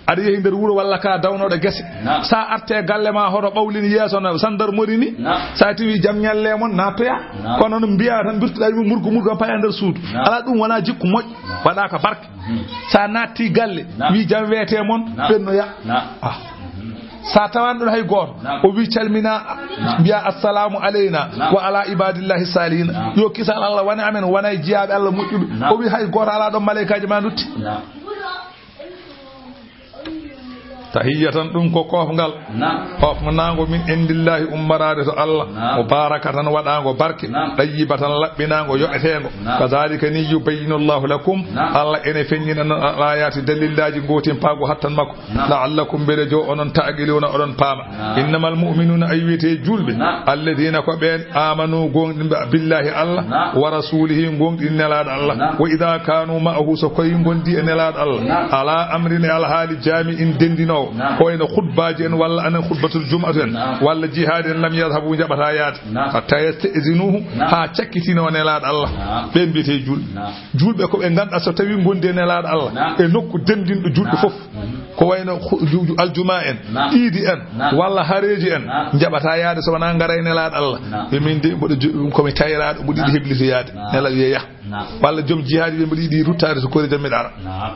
Aɗa yehi nder wuro walla ka dawnoɗo gese. Naam. Sa arte galle ma hoto ɓawlin yeeso no sandarmori ni. Naam. Sa tawi jam ñalle mon nattoya. Naam. Kono no mbiya tan birtuɗa yimɓe murgo murgo paya nder suudu. Naam. Ala ɗum wona jikku moƴƴo. Naam. Waɗa ka barke. Mhm. Sa natti galle, naam, wi jam weete mon, naam, ɓennoya. Naam. Ah. Mhm. Sa tawani ɗon hay gooto, naam, o wi calmina, naam, mbiya assalamu alayna, naam, wa ala ibadillahi salihin. Naam. Yo kisal Allah wone amen, wona e jiyaaɓe Allah moƴƴuɓe. Naam. O wi hay gooto ala ɗon, malaykaaji ma ndutti. Naam. Tahiyyatan, ɗum ko koofngal. Naam. Koofnaango min indillahi, ummaraade to Allah. Naam. Mubarakatan, waɗaango barke. Naam. Tayyibatan, laɓɓinaango, yoɓeteengo. Naam. Kadhalika ni yubayyinu Allahu lakum. Naam. Allah ene feññina non al ayati, dalillaaji, gootimpaagu hattan makko. Naam. La'allakum, mbele jo onon, ta'qiluna, oɗon paama. Naam. Innamal mu'minuna, ay wiyete julɓe. Naam. Alladhina, ko ɓeen, amanu, goongɗinɓe billahi Allah, naam, wa rasulihi, goongɗini nelaaɗo Allah. Naam. Wa idha kanu ma'ahu, so koye ngondi e nelaaɗo Allah. Naam. Ala amrin, e alhaali, jami'in, denndinoowo. Naam. Ko wayno khutbaji en, walla anen khutbatul jum'atu en, naam, walla jihadi en, lam yadhhabu, njaɓata yaade. Naam. Hatta yasta'zinuhu, naam, haa cakkitino nelaaɗo Allah. Naam. Ɓeen mbiyete julɓe. Naam. Julɓe ko ɓe ngannduɗaa so tawi ngondi e nelaaɗo Allah, naam, e nokku denndinɗo julɓe, naam, fof. Mhm. Ko wayno khu-, ju-, ju-, aljuma en, naam, iidi en, naam, walla hareeji en, naam, njaɓata yaade so wonaa ngara e nelaaɗo Allah. Naam. Ɓe min de mboɗo jo-, ko mi tayraaɗo, mboɗo yiɗi, naam, heblitoyaade. Naam. Nelaaɗo wiya yah. Naam. Walla joom jihaadi ɓe mboɗo yiɗi ruttaade so koori jam mbiɗa ara. Naam.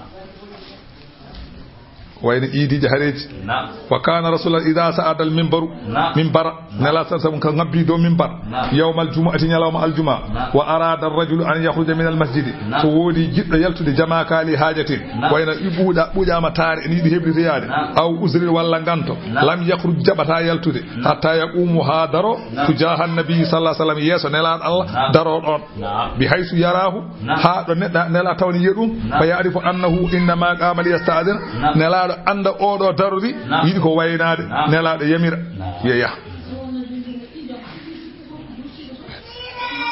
Wayno iidiiji hareeji. Naam. Wa kana rasulullah idha sa'ada al minbaru. Naam. Minbara. Naam. Nela sa sabu ka ngabbi dow minbar. Naam. Yawmal jumu'ati, ñalawma aljuma. Naam. Wa arada ar-rajulu an yakhruja min al-masjidi. Naam. So woodi jiɗɗo yaltude jamaaka li haajatin. Naam. Wayno i ɓuuɗa, ɓuuƴaama taare, ene yiɗi heblitoyaade. Naam. Aw uzrin walla nganto. Naam. Lam yakhruj, jaɓata yaltude. Naam. Hatta yaqumu, haa daro. Naam. Tujaha an-nabi sallallahu alaihi wasallam, yeeso Nelaaɗo Allah, naam, daro ɗoon. Naam. Bi haysu yarahu, naam, haa ɗo neɗɗo, Nela tawani yiya ɗum, naam, fa ya'rifu annahu innama qama li yasta'din, naam, Nelaaɗo annda oɗo darori, naam, yiɗi ko waynaade, naam, Nelaaɗo yamira, naam, yo yah.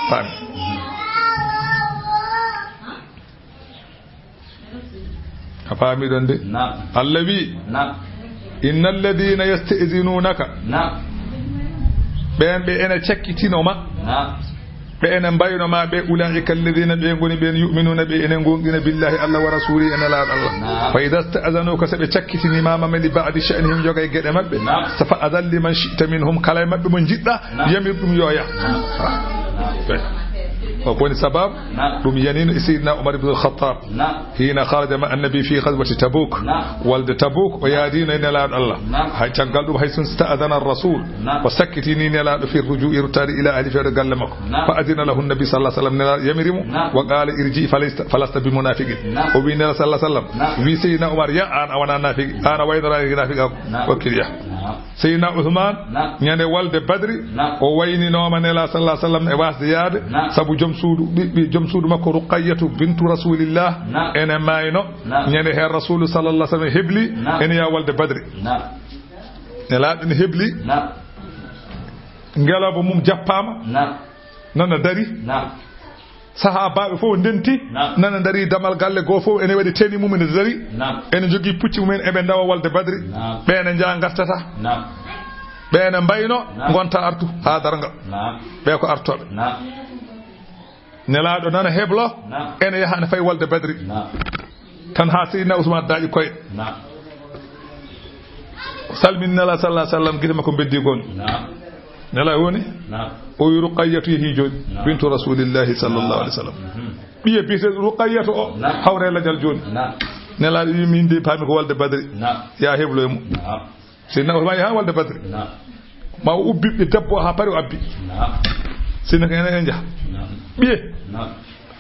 Faami. A faami ɗon de? Naam. Allah wi, naam, inna alladhina yasta'zinunaka. Naam. Ɓeen ɓe ene cakkitino ma. Naam. Ɓe ene mbayno ma ɓe, ulaa'ika alladhina, ɓe ngoni ɓeen, yu'minuna, ɓe ene ngoonɗina, billahi, Allah, wa rasuli, e Nelaaɗo Allah. Naam. Fa idha sta'zanuka, so ɓe cakkitini ma, ma li ba'di sha'nihim, yoga e geɗe maɓɓe. Naam. Sa fa adhan liman shi'ta minhum, kala e maɓɓe mo njiɗɗa, naam, yamir ɗum yo yah. Naam. Ah. Naam. O ko woni sababu? Naam. Ɗum yanino e Seydina Umar ibn al-Khattab. Naam. Hina kharaja ma annabi fi ghazwati Tabuk. Naam. Walde Tabuk, o yaadino e Nelaaɗo Allah. Naam. Hay caggal ɗum, hay sun sta'dhana ar-rasul. Naam. O sakkitini Nelaaɗo fi ruju'i, ruttaade ila ahli, fewde galle makko. Naam. Fa adhina lahu annabi sallallahu alaihi wasallam, Nelaaɗo yamiri mo. Naam. Wa qala irji falasta, falasta bi munafiqin. Naam. O wi Nelaaɗo sallallahu alaihi wasallam, naam, wi Seydina Umar, ya, an a wona nafiqi, an a waynoraaki nafiqaaku. Naam. Wakkil ya. Naam. Seydina Usmaan, naam, ñande walde Badri, naam, o wayninooma Nelaaɗo sallallahu alaihi wasallam e wasde yaade, naam, sabu joom suudu, ɓiɓɓe joom suudu makko Ruqayyatu bintu Rasulillah, naam, ene maayno, naam, ñande heen Rasulu sallallahu alaihi wasallam hebli, naam, ene yaa walde Badri. Naam. Nelaaɗo ene hebli, naam, ngelooba mum jappaama, naam, nana dari. Naam. Sahaabaaɓe fof ndenti, naam, nana ndarii damal galle goo fof, ene waɗi teni mum ene dari, naam, ene njogii pucci mum en, eɓe ndawa walde Badri. Naam. Ɓe ene njaha ngartata. Naam. Ɓe ene mbayno, naam, ngonta artu haa darnga. Naam. Ɓe ko artooɓe. Naam. Nelaaɗo nana heblo, naam, ene yaha ene fayi walde Badri. Naam. Tan haa Seydina Usmaan daaƴi koyɗe. Naam. O salmini Nelaaɗo sallallahu alaihi wasallam, gite makko beddi goonga. Naam. Nelaaɗo woni? Naam. O wi Ruqayyatu yehi jooni. Naam. Bintu Rasulillahi sallallahu alaihi wasallam. Mhm. Ɓiye biyeteeɗo Ruqayyatu o, naam, hawre lajal jooni. Naam. Nelaaɗo wi min de paami ko walde Badri. Naam. Ya heblo e mum. Naam. Seydina Usmaan yaha walde Badri. Naam. Ma o ubbi ɓe debbo haa pari o abbi. Naam. Sinno ko enen en njaha. Naam. Ɓiye. Naam.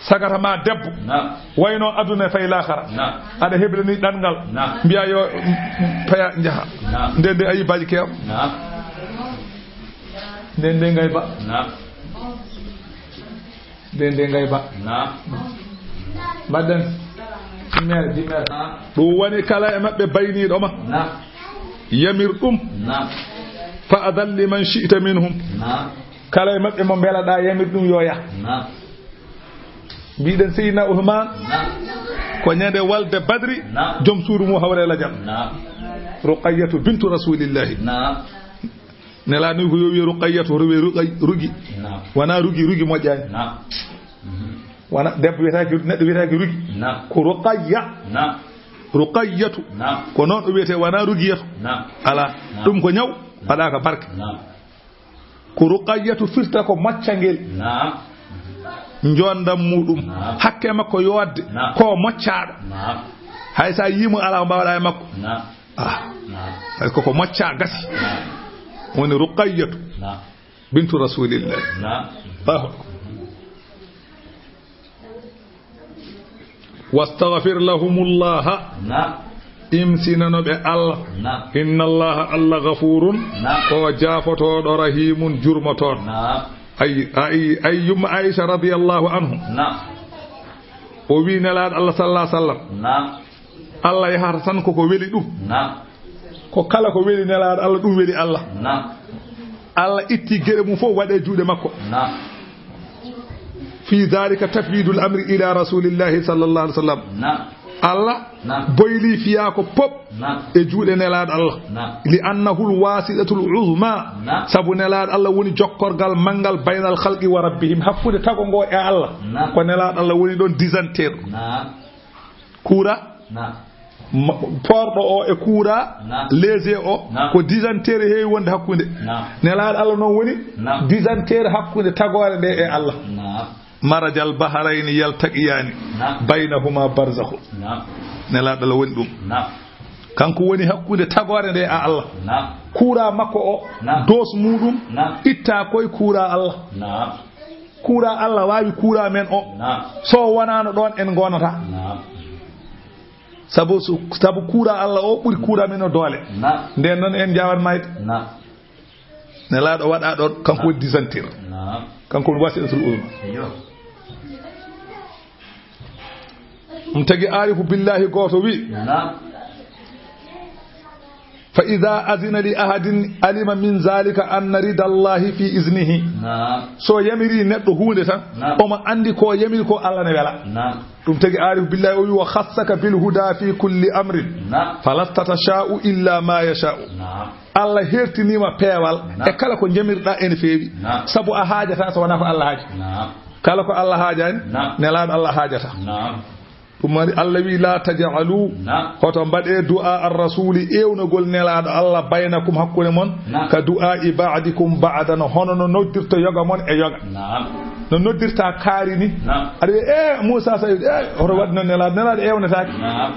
Sagata ma debbo. Naam. Wayno aduna e fay laakara. Naam. Aɗa heblani ɗanngal. Naam. Mbiya yo, mm, mm, paya njaha. Naam. Nde nde ayi baaji keew. Naam. Nde nde ngay ba. Naam. Nde nde ngay ba. Naam. Mbaɗɗen. Jimmeere, jimmeere. Naam. Ɗum woni kala e maɓɓe bayniiɗo ma. Naam. Yamir ɗum. Naam. Fa adhan liman shi'ta minhum. Naam. Kala e maɓɓe mo mbelaɗaa, yamir ɗum yo yah. Naam. Mbiɗen Seydina Usmaan. Naam. Ko ñande walde Badri. Naam. Joom suudu mum hawre lajal. Naam. Ruqayyatu bintu Rasulillahi. Naam. Nelaaɗo ko yo wiye Ruqayyatu, hoto wiye Ruqay-, Rugi. Naam. Wona Rugi, Rugi moƴƴaani. Naam. Mhm. Wona debbo wiyetaake, neɗɗo wiyetaake Rugi. Naam. Ko Ruqayya. Naam. Ruqayyatu. Naam. Ko noon o wiyetee, wona Rugiyatu. Naam. Alaa. Naam. Ɗum ko ñaw, naam, waɗaaka barke. Naam. Ko Ruqayyatu firta ko moccangel. Naam. Njoondam muɗum. Naam. Hakke makko yoodde. Naam. Ko moccaaɗo. Naam. Hay so a yii mo alaa ko mbaawɗaa e makko. Naam. Ah. Naam. Hay ko, ko moccaa gasi. Naam. Woni Ruqayyatu. Naam. Bintu Rasulillah. Naam. Allahu akbar. Wastaghfir lahumullaha. Naam. Imsinano ɓe Allah. Naam. Inna Allaha, Allah, ghafurun. Naam. Ko jaafotooɗo, rahimun, jurmotooɗo. Naam. Ay, ay, ay, yumma Aisha radiyallahu anhu. Naam. O wi Nelaaɗo Allah sallallahu alaihi wasallam. Naam. Allah yahata tan koko weli ɗum. Naam. Ko kala ko weli Nelaaɗo Allah, ɗum weli Allah. Naam. Allah itti geɗe mum fof waɗe juuɗe makko. Naam. Fi dhalika tafwidul amri ila Rasulillahi sallallahu alaihi wasallam. Naam. Allah, naam, boyli fiyaako pop, naam, e juuɗe Nelaaɗo Allah. Naam. Li annahul wasilatul uzma. Naam. Sabu Nelaaɗo Allah woni jokkorgal manngal baynal khalqi wa rabbihim, hakkunde tago ngo e Allah. Naam. Ko Nelaaɗo Allah woni ɗon disanteeɗo. Naam. Kuura. Naam. Ma-, porɗo o e kuura. Naam. Léger o. Naam. Ko disanteere heewi wonde hakkunde. Naam. Nelaaɗo Allah noon woni, naam, disanteere hakkunde tagoore nde e Allah. Naam. Marajal bahrayni yaltaqiyani. Naam. Baynahuma barzakhun. Naam. Nelaaɗo Allah woni ɗum. Naam. Kanko woni hakkunde tagoore nde a Allah. Naam. Kuura makko o, naam, doos muɗum, naam, itta koy kuura Allah. Naam. Kuura Allah waawi kuura men o. Naam. So wonano ɗon en ngonata. Naam. Sabu su-, sabu kuura Allah o ɓuri kuura men o doole. Naam. Nden non en jawan mayde. Naam. Nelaaɗo waɗa ɗon, kanko woni disantir. Naam. Kanko woni wasilatul uzma. Iyo. Ɗum tagi aarifu billahi gooto wi. Naam. Fa idha azina li ahadin alima min zalika anna ridallahi fi iznihi. Naam. So yamiri neɗɗo huunde tan, naam, omo andi ko yamiri ko Allah ne wela. Naam. Ɗum tagi aarifu billahi o wi wa khassaka bil huda fi kulli amrin. Naam. Falasta tasha'u illa ma yasha'u. Naam. Allah hertinima peewal, naam, e kala ko jamirɗa ene feewi. Naam. Sabu a haajata so wona ko Allah haaji. Naam. Kala ko Allah haajani, naam, nelaaɗo Allah haajata. Naam. Ɗum woni Allah wi, "La taj'alu." Naam. Hoto mbaɗe du'a ar-rasuli, ewnogol nelaaɗo Allah, baynakum, hakkunde mon, naam, ka du'a i ba'dikum ba'dan, hono no noddirta yoga mon e yoga. Naam. No noddirta kaari ni. Naam. Aɗa wiya, "Eh, Moussa Saïd, eh, hoto waɗi noon nelaaɗo, nelaaɗo ewnetaake." Naam.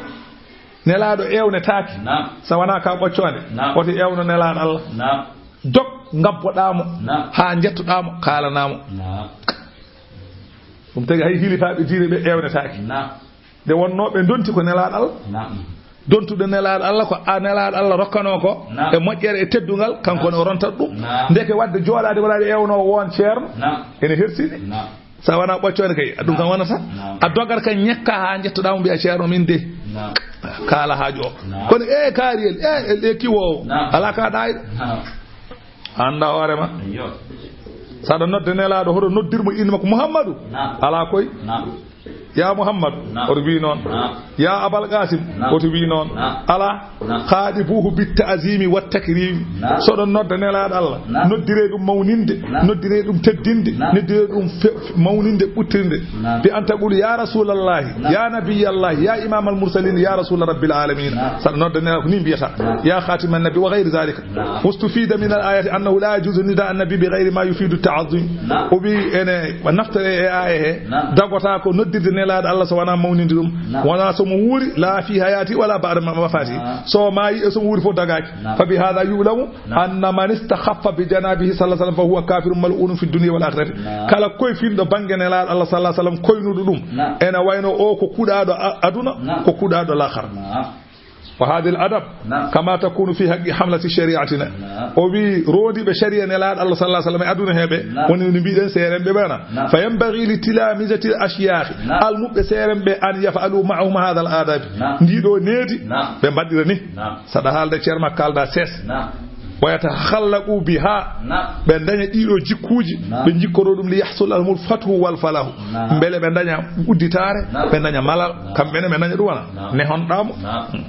Nelaaɗo ewnetaake. Naam. So wonaa ka ɓoccoonde. Naam. Woto ewno nelaaɗo Allah. Naam. Dog ngabboɗaa mo. Naam. Haa njettoɗaa mo, kaalanaa mo. Naam. Ɗum tagi hay hilifaaɓe diine ɓe ewnetaake. Naam. Nde wonnoo ɓe ndonti ko nelaaɗo Allah. Naam. Dontude nelaaɗo Allah ko a nelaaɗo Allah rokkanoo ko. Naam. E moƴƴere e teddungal, kanko ne o rontat ɗum. Naam. Ndeke waɗde jooɗaade wonaa ewnoo won ceerno. Naam. Ene hersini. Naam. Sa wona ɓoccoonde kay, ɗum kam wonata. Naam. A dogat kay ñekka haa njettoɗaa mo mbiya ceerno min de. Naam. Kaala haaju o. Naam. Kono e kaariyel, e, e, e kiwoowo. Naam. Alaa ka ɗaayɗo. Naam. A anndaa hoore ma. Iyo. Saɗa nodde nelaaɗo, hoto noddir mo innde makko Muhammadu. Naam. Alaa koy. Naam. Ya Muhammadu, naam, oto wi noon. Naam. Ya Abal Qasim, naam, oto wi noon. Naam. Alaa. Naam. Khatibuhu bit ta'zimi wat takrimi. Naam. So ɗon nodda nelaaɗo Allah, naam, noddiree ɗum mawninde, naam, noddiree ɗum teddinde, naam, noddiree ɗum fe-, mawninde ɓuttirde. Naam. Bi an taqulu, "Ya Rasulallahi, naam, ya Nabiyallahi, ya Imam al Mursalin, ya Rasul Rabbil Alamin." Naam. Saɗa nodda nelaaɗo ko ni mbiyata. Naam. "Ya Khatiman Nabi wa ghayri zalika." Naam. Wastufida min al ayati annahu la yajuzu nida an nabi bi ghayri ma yufidu ta'zim. Naam. O wi ene naftore e aya he. Naam. Dagota ko noddirde nelaaɗo Allah so wona mawninde ɗum. Naam. Wona so mo wuuri, la fi hayati wala ba'da ma-, wafati. Naam. So maayi e so mo wuuri fof dagaaki. Naam. Fa bi hadha yu'lamu, naam, anna man istakhaffa bi janabihi sallallahu alaihi wasallam fa huwa kafirun mal'unun fi dunya wal akhirati. Naam. Kala koy finɗo bannge nelaaɗo Allah sallallahu alaihi wasallam koynuɗo ɗum. Naam. Ene wayno o ko kuɗaaɗo a-, aduna, naam, ko kuɗaaɗo laakhara. Naam. Wa hadhihi al adab, naam, kama takunu fi haqqi hamlati shari'atina. Naam. O wi rondiiɓe shari'a nelaaɗo Allah sallallahu alaihi wasallam e aduna heɓe, naam, woni no mbiɗen seerenɓe bana. Naam. Fa yanbaghi li tilamizati al ashyakh, naam, almuɓɓe seerenɓe an yaf'alu ma'ahum hadha al adab. Naam. Ndiɗo needi, naam, ɓe mbaɗira ni. Naam. Saɗa haalde ceerma kalda ses. Naam. Wa yatakhallaqu biha. Naam. Ɓe daña ɗiɗo jikkuuji, naam, ɓe jikkoro ɗum li yahsul lahumul fathu wal falahu. Naam. Mbele ɓe daña udditaare, naam, ɓe daña malal, naam, kamɓe ne ɓe daña ɗum wona. Naam. Nehonɗaa mo. Naam.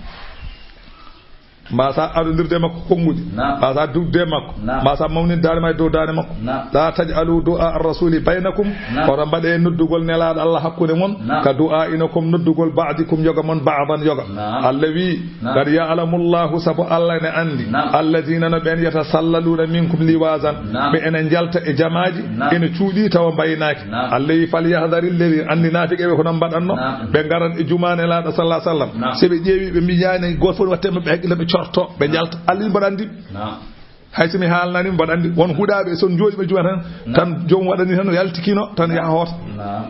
Mbasa adondirde makko konnguɗi. Naam. Mbasa dugde makko. Naam. Mbasa mawninde daande ma e dow daande makko. Naam. La taj'alu du'a ar-rasuli baynakum. Naam. Hoto mbaɗe noddugol nelaaɗo Allah hakkunde mon. Naam. Ka du'a ino kom noddugol ba'dikum yoga mon ba'dan yoga. Naam. Allah wi, naam, qad ya'lamu Allahu, sabu Allah ne andi. Naam. Alladhina, no ɓen, yatasallaluna minkum liwazan. Naam. Ɓe ene njalta e jamaaji, naam, ene cuuɗi tawa mbaynaaki. Naam. Allah wi, falyahdhari alladhina, andi naafiqe ɓe ko noon mbaɗatno. Naam. Ɓe ngaran e jumaa nelaaɗo sallallahu alaihi wasallam. Naam. So ɓe ƴeewi ɓe mbiyaani gooto fof watte maɓɓe hakkille ɓe corto, ɓe njalta. Allah wi mbaɗa andi. Naam. Hay so mi haalnani mbaɗa andi. Won huɗaaɓe so jooɗi ɓe jumaa tan, naam, tan joom waɗani tan yaltikino tan yaha hoota. Naam.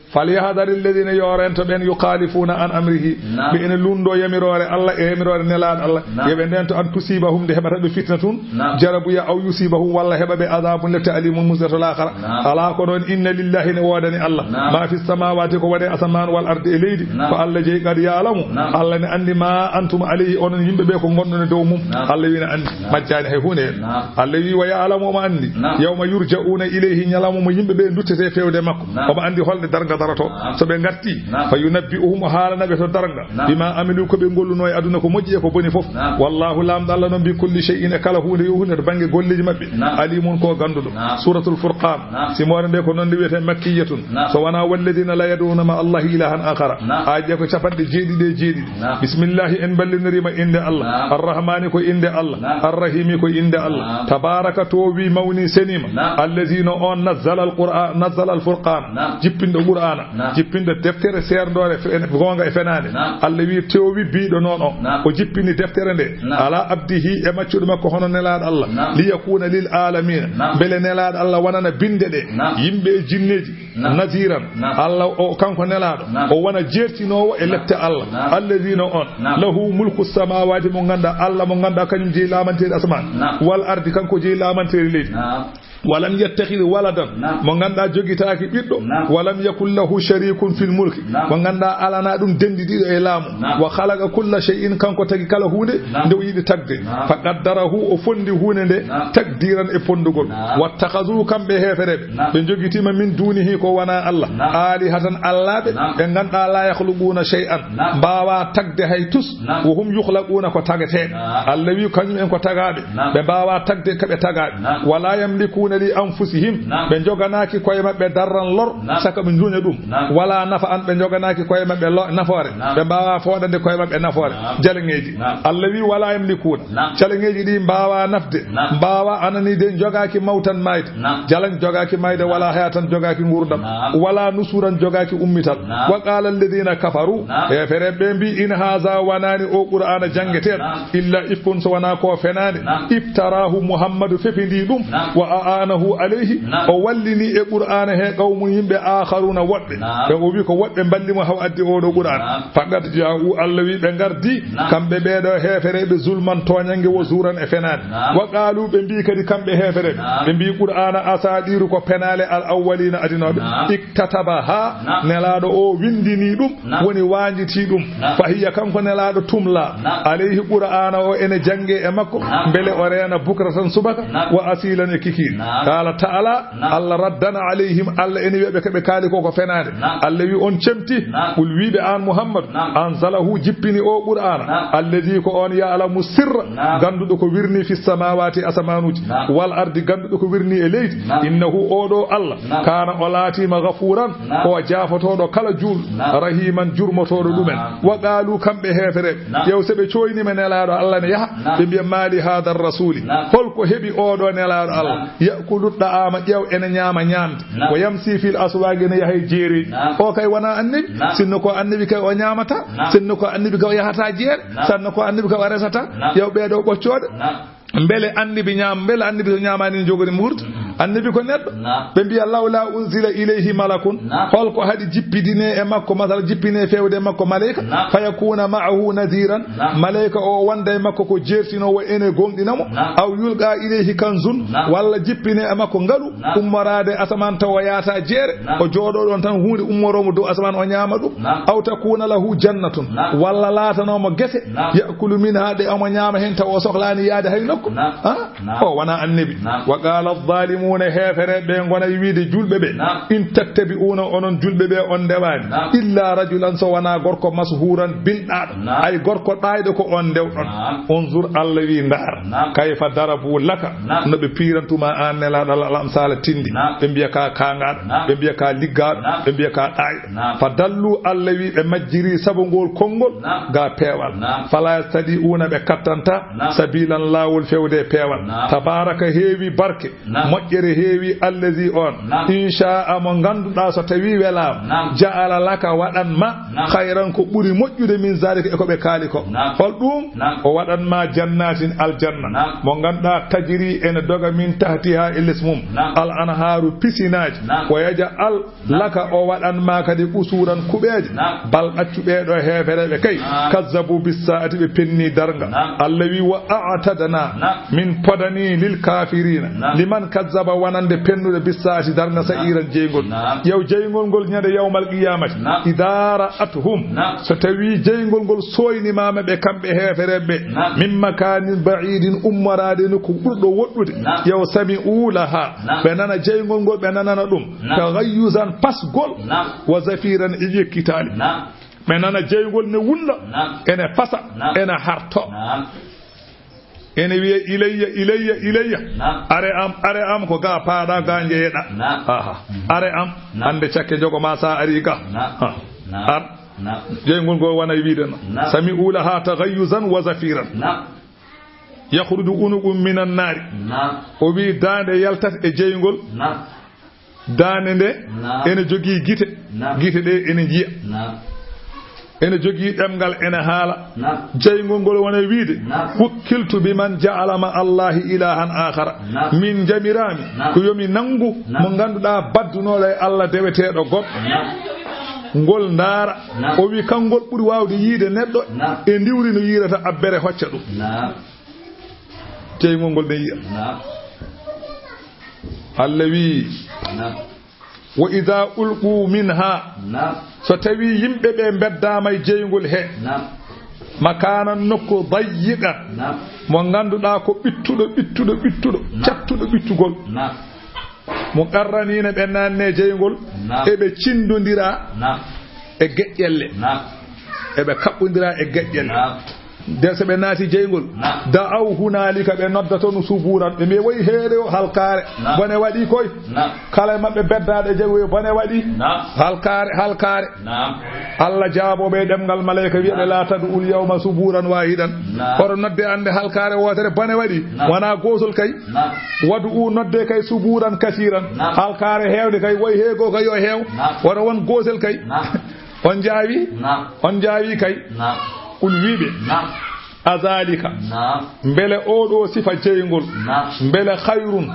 Falyahdhari alladhina, yo rento ɓen, yukhalifuna an amrihi. Naam. Ɓe ene lunndo yamiroore Allah e yamiroore nelaaɗo Allah. Naam. Yo ɓe ndento an tusibahum, nde heɓata ɓe fitna tun. Naam. Jarabuya aw yusibahum, walla heɓa ɓe adabun, lepte, alimun, musdato laakhara. Naam. Alaa ko noon, inna lillahi, ne woodani Allah. Naam. Ma fi samawati, ko woni e asamaan, wal ardi, e leydi. Naam. Ko Allah jeyi, qad ya'lamu. Naam. Allah ne andi ma antum alayhi, onon yimɓe ɓe ko ngonɗon e dow mum. Naam. Allah wi ne andi. Naam. Majjaani hay huunde heen. Naam. Allah wi wa ya'lamu, omo andi. Naam. Yawma yurja'una ilayhi, ñalawma mo yimɓe ɓe duttete fewde makko. Naam. Omo andi holde darnga daroto. Naam. So ɓe ngarti, naam, fa yunabbi'uhum, o haalana ɓe to darnga. Naam. Bima amilu, ko ɓe ngolluno e aduna ko moƴƴi e ko boni fof. Naam. Wallahu, Laamɗo Allah noon, bi kulli shay'in, e kala huunde yo huunde to bannge golleeji maɓɓe. Naam. Alimun, ko gannduɗo. Naam. Suratul Furqan. Naam. Simoore nde ko noon nde wiyetee makkiyatun. Naam. So wonaa walladhina la yad'una ma Allahi ilahan akhara. Naam. Aaje ko capanɗe jeeɗiɗi e jeeɗiɗi. Naam. Bismillahi, en mballindiriima innde Allah. Naam. Arrahmani, ko innde Allah. Naam. Arrahimi, ko innde Allah. Naam. Tabaraka, toowi, mawni, seniima. Naam. Allazi, no on, nazzala al-Qur'an, nazzala al-Furqan. Naam. Jippinɗo Qur'an. Naam. Jippinde deftere seerndoore fe-, goonga e fenaande. Naam. Allah wi tewwi biiɗo noon o. Naam. O jippini deftere nde. Naam. Ala abdihi, e maccuɗo makko hono nelaaɗo Allah. Naam. Liyakuna lil alamina. Naam. Mbele nelaaɗo Allah wonana binde ɗe. Naam. Yimɓe e jinneeji. Naam. Naziran. Naam. Allah o kanko nelaaɗo. Naam. O wona jeertinoowo e Naam. lette Allah. Naam. Alladina on. Naam. Lahu mulku samawati, mo ngannduɗaa Allah, mo ngannduɗaa kañum jeyi laamanteeri asamaan. Naam. Wal ardi, kanko jeyi laamanteeri leydi. Naam. Walam yattakhidh waladan, Naam. mo ngannduɗaa jogitaaki ɓiɗɗo, Naam. walam yakun lahu sharikun fil mulki, Naam. mo ngannduɗaa alanaa ɗum denndi ɗiɗo e laamu, Naam. wa khalaqa kulla shay'in, kanko tagi kala huunde Naam. nde o yiɗi tagde, Naam. fa qaddarahu, o fondi huunde nde Naam. takdiran e pondugol, Naam. wattakhadhu, kamɓe heefereɓe, Naam. ɓe jogitima min dunihi ko wona Allah, Naam. alihatan allaaɓe, Naam. ɓe ngannduɗaa la yakhluquna shay'an, Naam. mbaawaa tagde hay tus, Naam. wa hum yukhlaquna, ko tageteeɓe. Naam. Allah wi kañum en ko tagaaɓe. Naam. Ɓe mbaawaa tagde ko ɓe tagaaɓe. Naam. Wala yamlikuna li anfusihim. Naam. Ɓe njoganaaki koye maɓɓe darran lor, Naam. saka ɓe njuña ɗum. Naam. Wala nafa'an, ɓe njoganaaki koye maɓɓe lo-, nafoore. Naam. Ɓe mbaawaa fooɗande koye maɓɓe nafoore. Naam. Jaleŋeeji. Naam. Allah wi wala yamlikuna. Naam. Jaleŋeeji ɗi mbaawaa nafde. Naam. Mbaawaa anani de jogaaki mawtan maayde. Naam. Jaleŋ jogaaki maayde, wala hayatan jogaaki nguurndam. Naam. Wala nusuran jogaaki ummital. Naam. Wa qala alladhina kafaru. Naam. Heefereɓe ɓe mbi, in haza wonani o Qur'aana janngeteeɗo. Naam. Illa ifkun, so wona ko fenaande. Naam. Iftarahu, Muhammadu fefindi ɗum. Naam. Wa a'anahu alayhi. Naam. O wallini e Qur'aana he qawmun, yimɓe, akharuna, woɗɓe. Naam. Ɓe o wi ko woɗɓe mballi mo haw addi oɗo Qur'aana. Naam. Faqad ja'u, Allah wi ɓe ngardi, Naam. kamɓe ɓeeɗo heefereɓe, zulman, tooñange, wo zuuran e fenaande. Naam. Wa qalu, ɓe mbi kadi kamɓe heefereɓe, Naam. ɓe mbi Qur'aana asadiru ko penaale al awwalina adinooɓe. Naam. Iktatabaha, Naam. nelaaɗo o windini ɗum, Naam. woni waanjiti ɗum. Naam. Fa hiya, kanko nelaaɗo, tumla. Naam. Alayhi, Qur'aana o ene jannge e makko, Naam. mbele o reena bukratan subaka, Naam. wa asilan e kikiiɗe. Naam. Qala ta'ala, Naam. Allah raddana alayhim, Allah ene wiya ɓe ko ɓe kaali ko ko fenaande. Naam. Allah wi on cemti, Naam. qul wiɓe an Muhammad, Naam. anzalahu, jippini o Qur'aana, Naam. alladhi, ko on ya'lamu sirra, Naam. gannduɗo ko wirni fi samawati, asamanuuji, Naam. wal ardi, gannduɗo ko wirni e leydi. Naam. Innahu, oɗo Allah, Naam. kana, o laatima ghafuran, Naam. ko o jaafotooɗo kala juul, Naam. rahiman, jurmotooɗo ɗumen. Naam. Wa qalu, kamɓe heefereɓe, Naam. ƴeew, so ɓe cooynima nelaaɗo Allah ne yaha, Naam. ɓe mbiya, mali hadha rasuli, Naam. holko heɓi oɗo nelaaɗo Allah, Naam. ya'kulu ta'ama, ƴeew, ene ñaama ñaamde, Naam. wa yamsi fil aswaqi, ene yaha e jeereeji. Naam. O kay wona annabi, Naam. sinno ko annabi kay o ñaamata, Naam. sinno ko annabi kay o yahata jeere, Naam. sanno ko annabi kay o resata, Naam. ƴeew ɓeeɗo ɓoccooɗe. Naam. Mbele annabi ñaam-, mbele annabi so ñaamaani ne jogori muurto? Mm. Annabi ko neɗɗo. Naam. Ɓe mbiya, lawla unzila ilayhi malakun. Naam. Holko haɗi jippidine e makko, masala jippine fewde e makko maleyka? Naam. Fayakuna ma'ahu nadhiran. Naam. Maleyka o wonda e makko ko jeertinoowo ene gomɗina mo. Naam. Aw yulqa ilayhi kanzun. Naam. Walla jippine e makko ngalu. Naam. Ummoraade asamaan tawa o yaata jeere. Naam. O jooɗo ɗon tan huunde ummoroo mo dow asamaan o ñaama ɗum. Naam. Aw takuna lahu jannatun. Naam. Walla laatanoo mo gese. Naam. Ya'kulu minha, ɗe omo ñaama heen tawa o sohlaani yaade hay nokku. Naam. Ah? Naam. O wona annabi. Naam. Wa qala adh-dhalimuna, heefereɓe ɓe ngona e wiide julɓe ɓe. Naam. In tattabi'una, onon julɓe ɓe on ndewaani. Naam. Illa rajulan, so wona gorko mashuran binɗaaɗo. Naam. Ay gorko ɗaayɗo ko on ndewɗon. Naam. Unzur, Allah wi ndaar. Naam. Kayfa darabu laka. Naam. No ɓe piirantuma an nelaaɗo Allah al-amsala tindi. Naam. Ɓe mbiya ka kaangaaɗo. Naam. Ɓe mbiya ka liggaaɗo. Naam. Ɓe mbiya ka ɗaayɗo. Naam. Fa dallu, Allah wi ɓe majjiri sabu ngol konngol Naam. ga peewal. Naam. Fala yastadi'una, ɓe kattanta Naam. sabilan, laawol fewde e peewal. Naam. Tabaraka, heewi barke, Naam. moƴƴere heewi, allazi, on, Naam. in sha'a, mo ngannduɗaa so tawi welaama, Naam. ja'ala laka, waɗan ma, Naam. khayran, ko ɓuri moƴƴude, min zalika, e ko ɓe kaali ko. Naam. Hol ɗum? Naam. O waɗan ma jannatin, aljanna, Naam. mo ngannduɗaa tajri, ene doga, min tahtiha, e les mum, Naam. al anharu, pisinaaji, Naam. wa yaj'al Naam. laka, o waɗan ma kadi qusuran, kuɓeeje. Naam. Bal, accu ɓeeɗo heefereɓe kay. Naam. Kazzabu bis sa'ati, ɓe penni darnga. Naam. Allah wi, wa a'tadna, Naam. min podani lil kafirina, Naam. liman kazzaba, wonande pennuɗo, bis sa'ati, darnga, Naam. sa'iran, jeyngol. Naam. Yaw jeyngol ngol ñande yawmal qiyamati. Naam. Idha ra'atuhum, Naam. so tawi jeyngol ngol sooynimama ɓe kamɓe heefereɓe, Naam. min makanin ba'idin, ummoraade nokku ɓurɗo woɗɗude. Naam. Yaw sami'u laha, Naam. ɓe nana jeyngol ngol, ɓe nanana ɗum. Naam. Taghayyuzan, pasgol. Naam. Wa zafiran, e ƴekkitaali. Naam. Ɓe nana jeyngol ne wulla. Naam. Ene fasa. Naam. Ene harto. Naam. Ene wiya, ilayya, ilayya, ilayya. Naam. Are am, are am, ko ga paaɗa, ga njeyeɗa. Naam. Aha. Mhm. Are am. Naam. Hannde cakke jogo ma sa ari ga. Naam. Ah. Naam. Ar. Naam. Jeyngol ngol wona e wiide no. Naam. Sami'u laha taghayyuzan wa zafiran. Naam. Yakhruju unuqun minan nari. Naam. O wi daande yaltat e jeyngol. Naam. Daande nde ene jogii gite, gite ɗe ene njiya. Ene jogii ɗemngal, ene haala. Jeyngol ngol wona wiide, "Wukkiltu bi man ja'ala ma Allahi ilahan akhara." Min jamiraami ko yo mi nanngu mo ngannduɗaa baddunooɗo e Allah deweteeɗo goɗɗo. Ngol ndaara. O wi, "Kanngol ɓuri waawde yiide neɗɗo e ndiwri no yiirata abbere hocca ɗum." Jeyngol ngol ne yiya. Allah wi, "Wa idha ulqu minha." So tawi yimɓe ɓe mbeddaama e jeyngol he. Makanan, nokku, dayyiqan. Mo ngannduɗaa ko ɓittuɗo, ɓittuɗo, ɓittuɗo, cattuɗo ɓittugol. Mo qarraniina ɓe naanne jeyngol, eɓe cindondira e geƴƴelle. Eɓe kaɓɓondira e geƴƴelle. De so ɓe naati jeyngol, da'aw hunalika, ɓe nodda toon suburan. Ɓe mbiya, "Woy heere o, halkaare. Bone waɗi koy." Kala e maɓɓe beddaaɗo e jeyngol, bone waɗi. Halkaare, halkaare. Allah jaaboo ɓe ɗemngal maleyka, wiya ɓe, "La tad'ul yawma suburan wahidan." Hoto nodde annde halkaare wootere, bone waɗi. Wonaa gootol kay. Wad'u, nodde kay, suburan kasiran. Halkaare heewde kay, woy heego kay yo heew. Woto won gootol kay. On njaawi? On njaawi kay? Qul, wiiɓe. Azalika. Mbele oo ɗoo sifa jeyngol. Mbele khayrun.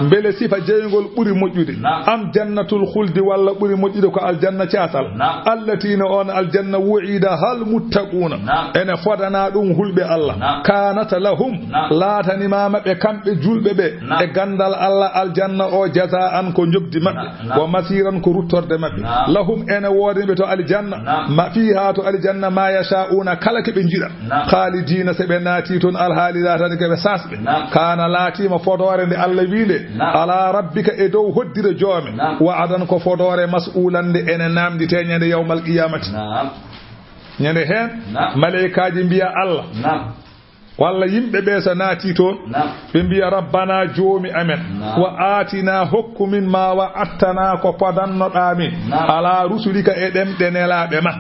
Mbele sifa jeyngol ɓuri moƴƴude. Am jannatul khuldi, walla ɓuri moƴƴude ko aljanna caasal. Allati, no on aljanna, wu'ida hal muttaquna. Ene fodana ɗum hulɓe Allah. Kanat lahum. Laatani ma maɓɓe kamɓe julɓe ɓe. E gandal Allah aljanna o jazaan ko njoɓdi maɓɓe. Wa masiran ko ruttorde maɓɓe. Lahum ene woodani ɓe to aljanna. Ma fiha to aljanna ma yasha'una kala ke ɓe njiɗa. Khalidina se ɓe naati toon alhaali laatani ke ɓe sasɓe. Kana laatima fodoore nde Allah wi nde. Ala rabbika e dow hoddire joome. Wa'adan ko fodoore mas'ulan nde ene namdite ñande yawmal qiyamati. Ñande heen malaykaaji mbiya Allah. Walla yimɓe ɓe so naati toon, ɓe mbiya, "Rabbana, joomi amen, wa aatina, hokku min ma wa'adtana ko podannoɗaa min, ala rusulika e ɗemɗe nelaaɓe ma."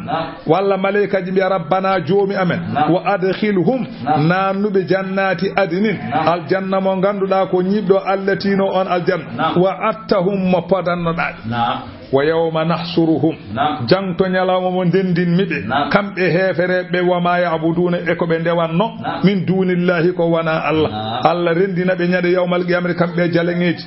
Walla malaykaaji mbiya, "Rabbana, joomi amen, wa adkhilhum, naannuɓe jannaati adnin, aljanna mo ngannduɗaa ko ñiiɓɗo allatino on aljanna, wa attahum mo podannoɗaa." Wa yawma nahshuruhum. Jangto ñalawma mo ndendinmi ɓe. Kamɓe heefereɓe, wa ma ya'buduna, e ko ɓe ndewanno. Min dunillahi, ko wona Allah. Allah rendina ɓe ñande yawmal qiyamati kamɓe jaleŋeeji.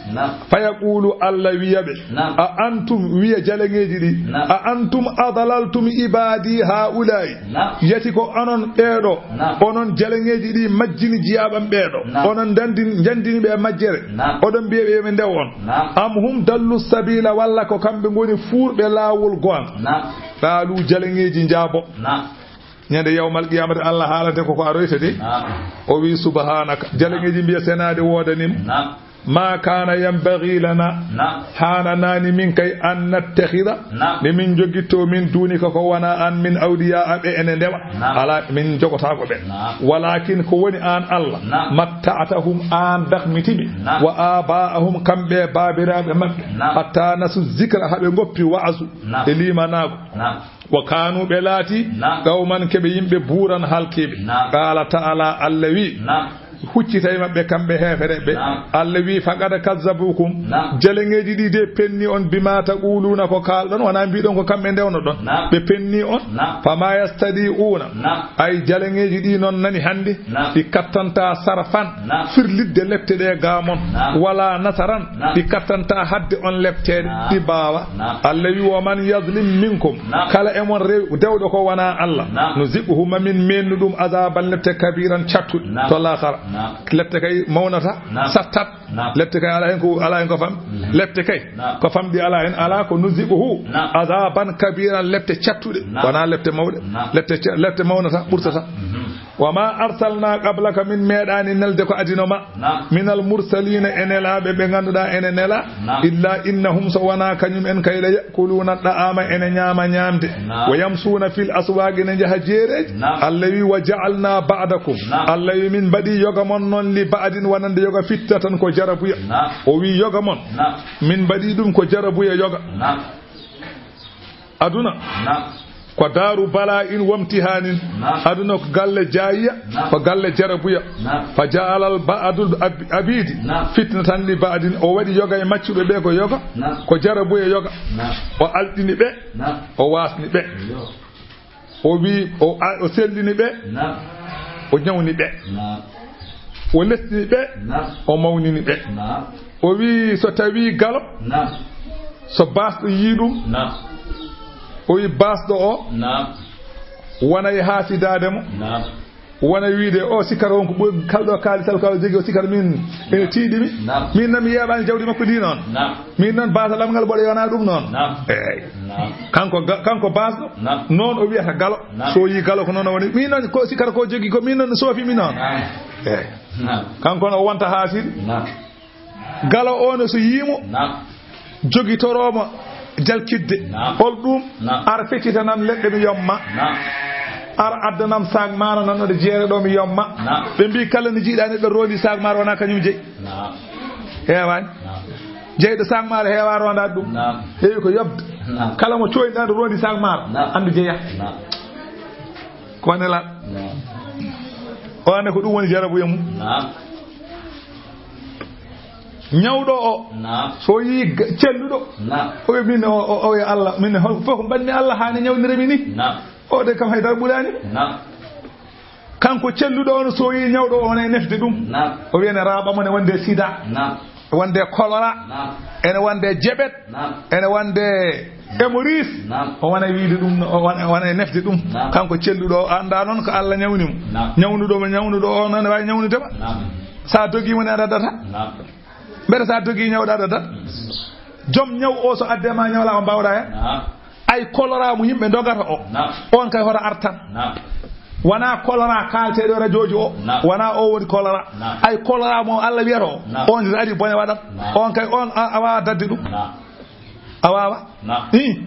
Fa yaqulu, Allah wiya ɓe. A antum, wiya jaleŋeeji ɗi. A antum adlaltum ibadi haula'i. Yati ko onon ɓeeɗo, onon jaleŋeeji ɗi majjini jiyaaɓam ɓeeɗo. Onon ndandin-, njandini ɓe e majjere. Oɗon mbiya ɓe yo ɓe ndew on. Am hum dallu sabila, walla ko kamɓe ngoni fuurɓe laawol goonga. Qaalu, jaleŋeeji njaabo. Ñande yawmal qiyamati Allah haalante ko ko aroyta de. O wi, subhanaka. Jaleŋeeji mbiya senaade woodanim. Ma kana yanbaghi lana. Haananaani min kay an nattakhidha. Nde min jogitto min duunika ko wona an min awliya ɓe ene ndewa. Ala, min jogotaako ɓe. Walakin ko woni an Allah. Matta'tahum, an dakmitimi. Wa aba'ahum, kamɓe baabiraaɓe maɓɓe. Hatta nasu zikra, haɓe ngoppi wa'azu. E limanaago. Wa kanu, ɓe laati, qawman, keɓe yimɓe buuran halkiiɓe. Qala ta'ala, Allah wi, huccita e maɓɓe kamɓe heefereɓe. Allah wi, faqad kazzabukum, jaleŋeeji ɗi de penni on, bima taquluna, ko kaalɗon, wona mbiɗon ko kamɓe ndewnoɗon. Ɓe penni on. Fama yastadi'una, ay jaleŋeeji ɗi noon nani hannde, ɗi kattanta sarfan, firlitde lepte ɗe gamon, wala nasaran, ɗi kattanta hadde on lepteede, ɗi mbaawa. Allah wi, wa man yazlim minkum, kala e mon rew-, dewɗo ko wona Allah, nuziquhu, ma min mennu ɗum azaban lepte kabiran cattuɗe to laakhara. Lepte kay mawnata, sattat. Lepte kay ala hen ko, ala hen ko fam. Lepte kay ko famɗi ala hen, ala ko nuziquhu azaban kabiran, lepte cattuɗe. Wona lepte mawɗe. Lepte ca-, lepte mawnata, ɓurtata. Wa ma arsalna qablaka, min meeɗaani nelde ko adino ma. Minal mursalina, e nelaaɓe ɓe ngannduɗaa ene nela. Illa innahum, so wona kañum en kay, la ya'kuluna da'ama, ene ñaama ñaamde. Wa yamsuna fil aswaqi, ne njaha jeereeji. Allah wi, wa ja'alna ba'dakum. Allah wi, min mbaɗi yoga mon noon li ba'din, wonande yoga fitta tan ko jarabuya. O wi, yoga mon, min mbaɗi ɗum ko jarabuya yoga. Aduna. Ko daaru bala'in wamtihaanin. Naam. Aduna ko galle jaayiya, naam, ko galle jarabuya. Naam. Fa ja'alal ba'dul ab-, abidi, naam, fitnatan li ba'din. O waɗi yoga e maccuɓe ɓe ko yoga, naam, ko jarabuya yoga. Naam. O alɗini ɓe, naam, o waasni ɓe. Yo. O wi, o a-, o sellini ɓe, naam, o ñawni ɓe. Naam. O lesɗini ɓe, naam, o mawnini ɓe. Naam. O wi so tawi galo, naam, so baasɗo yii ɗum, naam, o wi baasɗo o, naam, wona e haasidaade mo. Naam. Wona wiide o sikkata on ko ɓuri kalɗo kaali taw kaw jogi o sikkata min ene tiiɗi mi. Naam. Min noon mi yeeɓaani jawdi makko ndi noon. Naam. Min noon baasa lamngal mboɗo yona ɗum noon. Naam. Eey. Naam. Kanko ga-, kanko baasɗo, naam, noon o wiyata galo. Naam. So yi galo ko noon o woni. Min noon ko sikkata ko jogi ko min noon soofi mi noon. Naam. Eey. Naam. Kanko no wonta haasiri. Naam. Galo o no so yiimo, naam, jogitorooma jalkidde. Naam. Hol ɗum? Naam. Ar feccitanam leɗɗe mi yomma. Naam. Ar addanam saag maaro nan ɗo jeere ɗo mi yomma. Naam. Ɓe mbi kala ni jiiɗa neɗɗo rondi saag maaro wona kañum jeyi. Naam. Heewaani. Naam. Jeyɗo saag maaro heewa rondaade ɗum. Naam. Heewi ko yobde. Naam. Kala mo coyɗa ɗo rondi saag maaro. Naam. Anndu jeya. Naam. Ko wane la. Naam. O wane ko ɗum woni jarabuya mum. Naam. Ñawɗo o, naam, so yi ga-, celluɗo, naam, o wi min o, o, o wi Allah, min hol fof ko mbaɗmi Allah haa ne ñawnira mi ni. Naam. O de kam haydara ɓuraani. Naam. Kanko celluɗo on so yi ñawɗo o ne nefde ɗum. Naam. O wi ene raaɓa mo ne wonde sida. Naam. Wonde choléra. Naam. Ene wonde jabet. Naam. Ene wonde hémorroïde. Naam. O wona wiide ɗum, o wona, wona e nefde ɗum. Naam. Kanko celluɗo o annda noon ko Allah ñawni mo. Naam. Ñawnuɗo mo, ñawnuɗo o noon ne waawi ñawnude ma. Naam. Sa dogi mo ne a daddata. Naam. Mbete sa dogi ñawɗa a daddata. Joom ñaw o so adde ma ñawla o mbawɗa hen. Naam. Ay choléra mo yimɓe dogata o. Naam. On kay hoto artan. Naam. Wona choléra kaalteɗo radio ji o. Naam. Wona o woni choléra. Naam. Ay choléra mo Allah wiyata o. Naam. On ari bone waɗat. Naam. On kay on a, a wawa dadde ɗum. Naam. A wawa. Naam. Ih.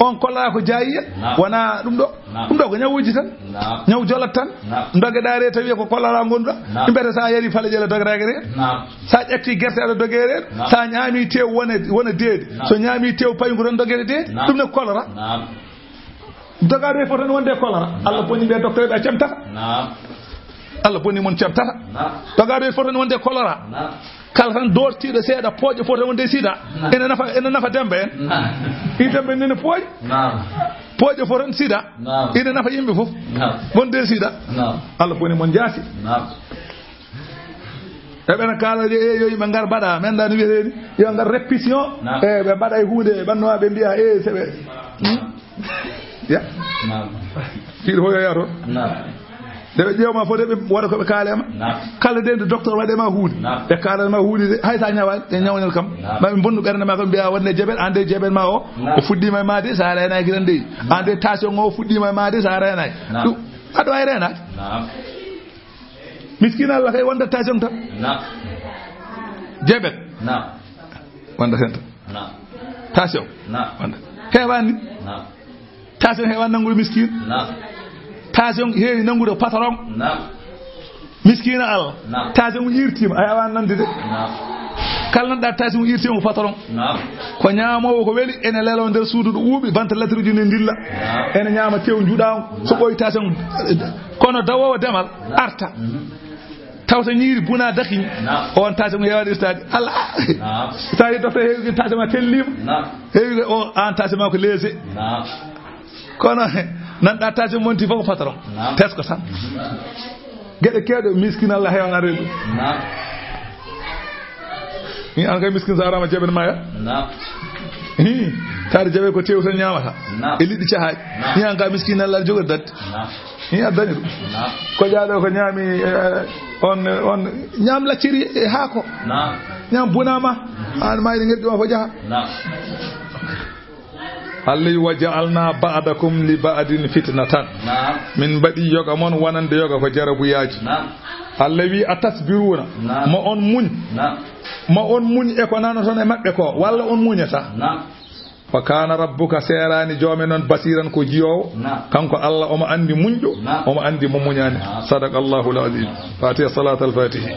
On choléra ko jaayiya. Naam. Wona ɗum ɗo. Naam. Ɗum ɗo ko ñawuji tan. Naam. Ñaw jolat tan. Naam. Dogeɗa re tawi ko choléra ngonɗa. Naam. Mbete sa yari fale jele dogere re. Naam. Sa ƴetti gerte aɗa dogere. Naam. Sa ñaami tew wona, wona deedi. Naam. So ñaami tew payngu tan dogere deedi. Naam. Ɗum ne choléra. Naam. Dogaɗo e fotani wonde choléra. Naam. Allah boni ɓe docteur ɓe a camtata. Naam. Allah boni mon camtata. Naam. Dogaɗo e fotani wonde choléra. Naam. Kala tan dortiɗo seeɗa pooƴe fotani wonde sida. Naam. Ene nafa, ene nafa Demba en. Naam. I Demba en nene pooƴe. Naam. Pooƴe fotani sida. Naam. Ene nafa yimɓe fof. Naam. Wonde sida. Naam. Allah boni mon jaasi. Naam. E ɓena kaala de, e yo yimɓe ngar mbaɗa, men dani wiyeteni, yo ngar répétition. Naam. E ɓe mbaɗa e huunde, ɓe ɓanno ɓe mbiya, e se ɓe. Hmm? Ya. Naam. Fiiɗo fof yo yaa toon. Naam. Nde ɓe ƴeewma fof de ɓe waɗa ko ɓe kaalema. Naam. Kala de nde docteur waɗema huunde. Naam. Ɓe kaalama huunde de, hay sa ñawaani, ɓe ñawnel kam. Naam. Ma ɓe bonnu ɓernde ma kam mbiya wonde jabet, an de jabet ma o, naam, o fuɗɗima e ma de, sa reenaki tan de. An de tension o fuɗɗima e ma de, sa reenaki. Naam. Ɗum, aɗo wawi reenade. Naam. Miskin Allah kay wonda tension tan. Naam. Jabet. Naam. Wonda hen tan. Naam. Tension. Naam. Wonda. Heewani. Naam. Tension heewani nanngude miskin. Naam. Tension heewi nanngude patron. Naam. Miskina Allah. Naam. Tension irtima, a heewani nande de. Naam. Kala nanɗa tension irtima ko patron. Naam. Ko ñaamowo ko weli, ene lelo nder suudu ɗo ɓuuɓi, ventilateur uji ne ndilla. Naam. Ene ñaama tew juɗaango, so ɓooyi tension, kono dawowo demal, naam, arta. Mhm. Tawta ñiiri buna dakiñ. Naam. On tension mo heewani irtaade. Allah. Naam. Tawi docteur heewi tension ma tellima. Naam. Heewi o an tension ma ko léger. Naam. Kono nanɗa tension monti fof ko patron. Naam. Tesko tan. Mhm. Geɗe kewɗe miskin Allah heewan arde ɗum. Naam. Ni an kay miskin sa arama jaɓen maya. Naam. Hi, taade jaɓe ko tew tan ñaamata. Naam. E liɗɗi cahaaji. Naam. Ni an kay miskin Allah jogori dadde. Naam. Ni addani ɗum. Naam. Ko jaaɗo ko ñaami, eh, on, on ñaam lacciri e haako. Naam. Ñaam bunama. An mayri ngeddi ma fo jaha. Naam. Allah wi, "Wa ja'alna ba'dakum li ba'din fitnatan." Naam. Min mbaɗi yoga mon wonande yoga ko jarabuyaaji. Naam. Allah wi, "A tasbiruna?" Naam. Ma on muñ. Naam. Ma on muñ e ko nanoton e maɓɓe ko, walla on muñata? Naam. "Wa kana rabbuka," seeraani joome noon, "basiran," ko jiyoowo. Naam. Kanko Allah omo anndi muñɗo, naam, omo anndi mo muñaani. Naam. Sadaqallahul azim. Fatiha, salatul fatihi.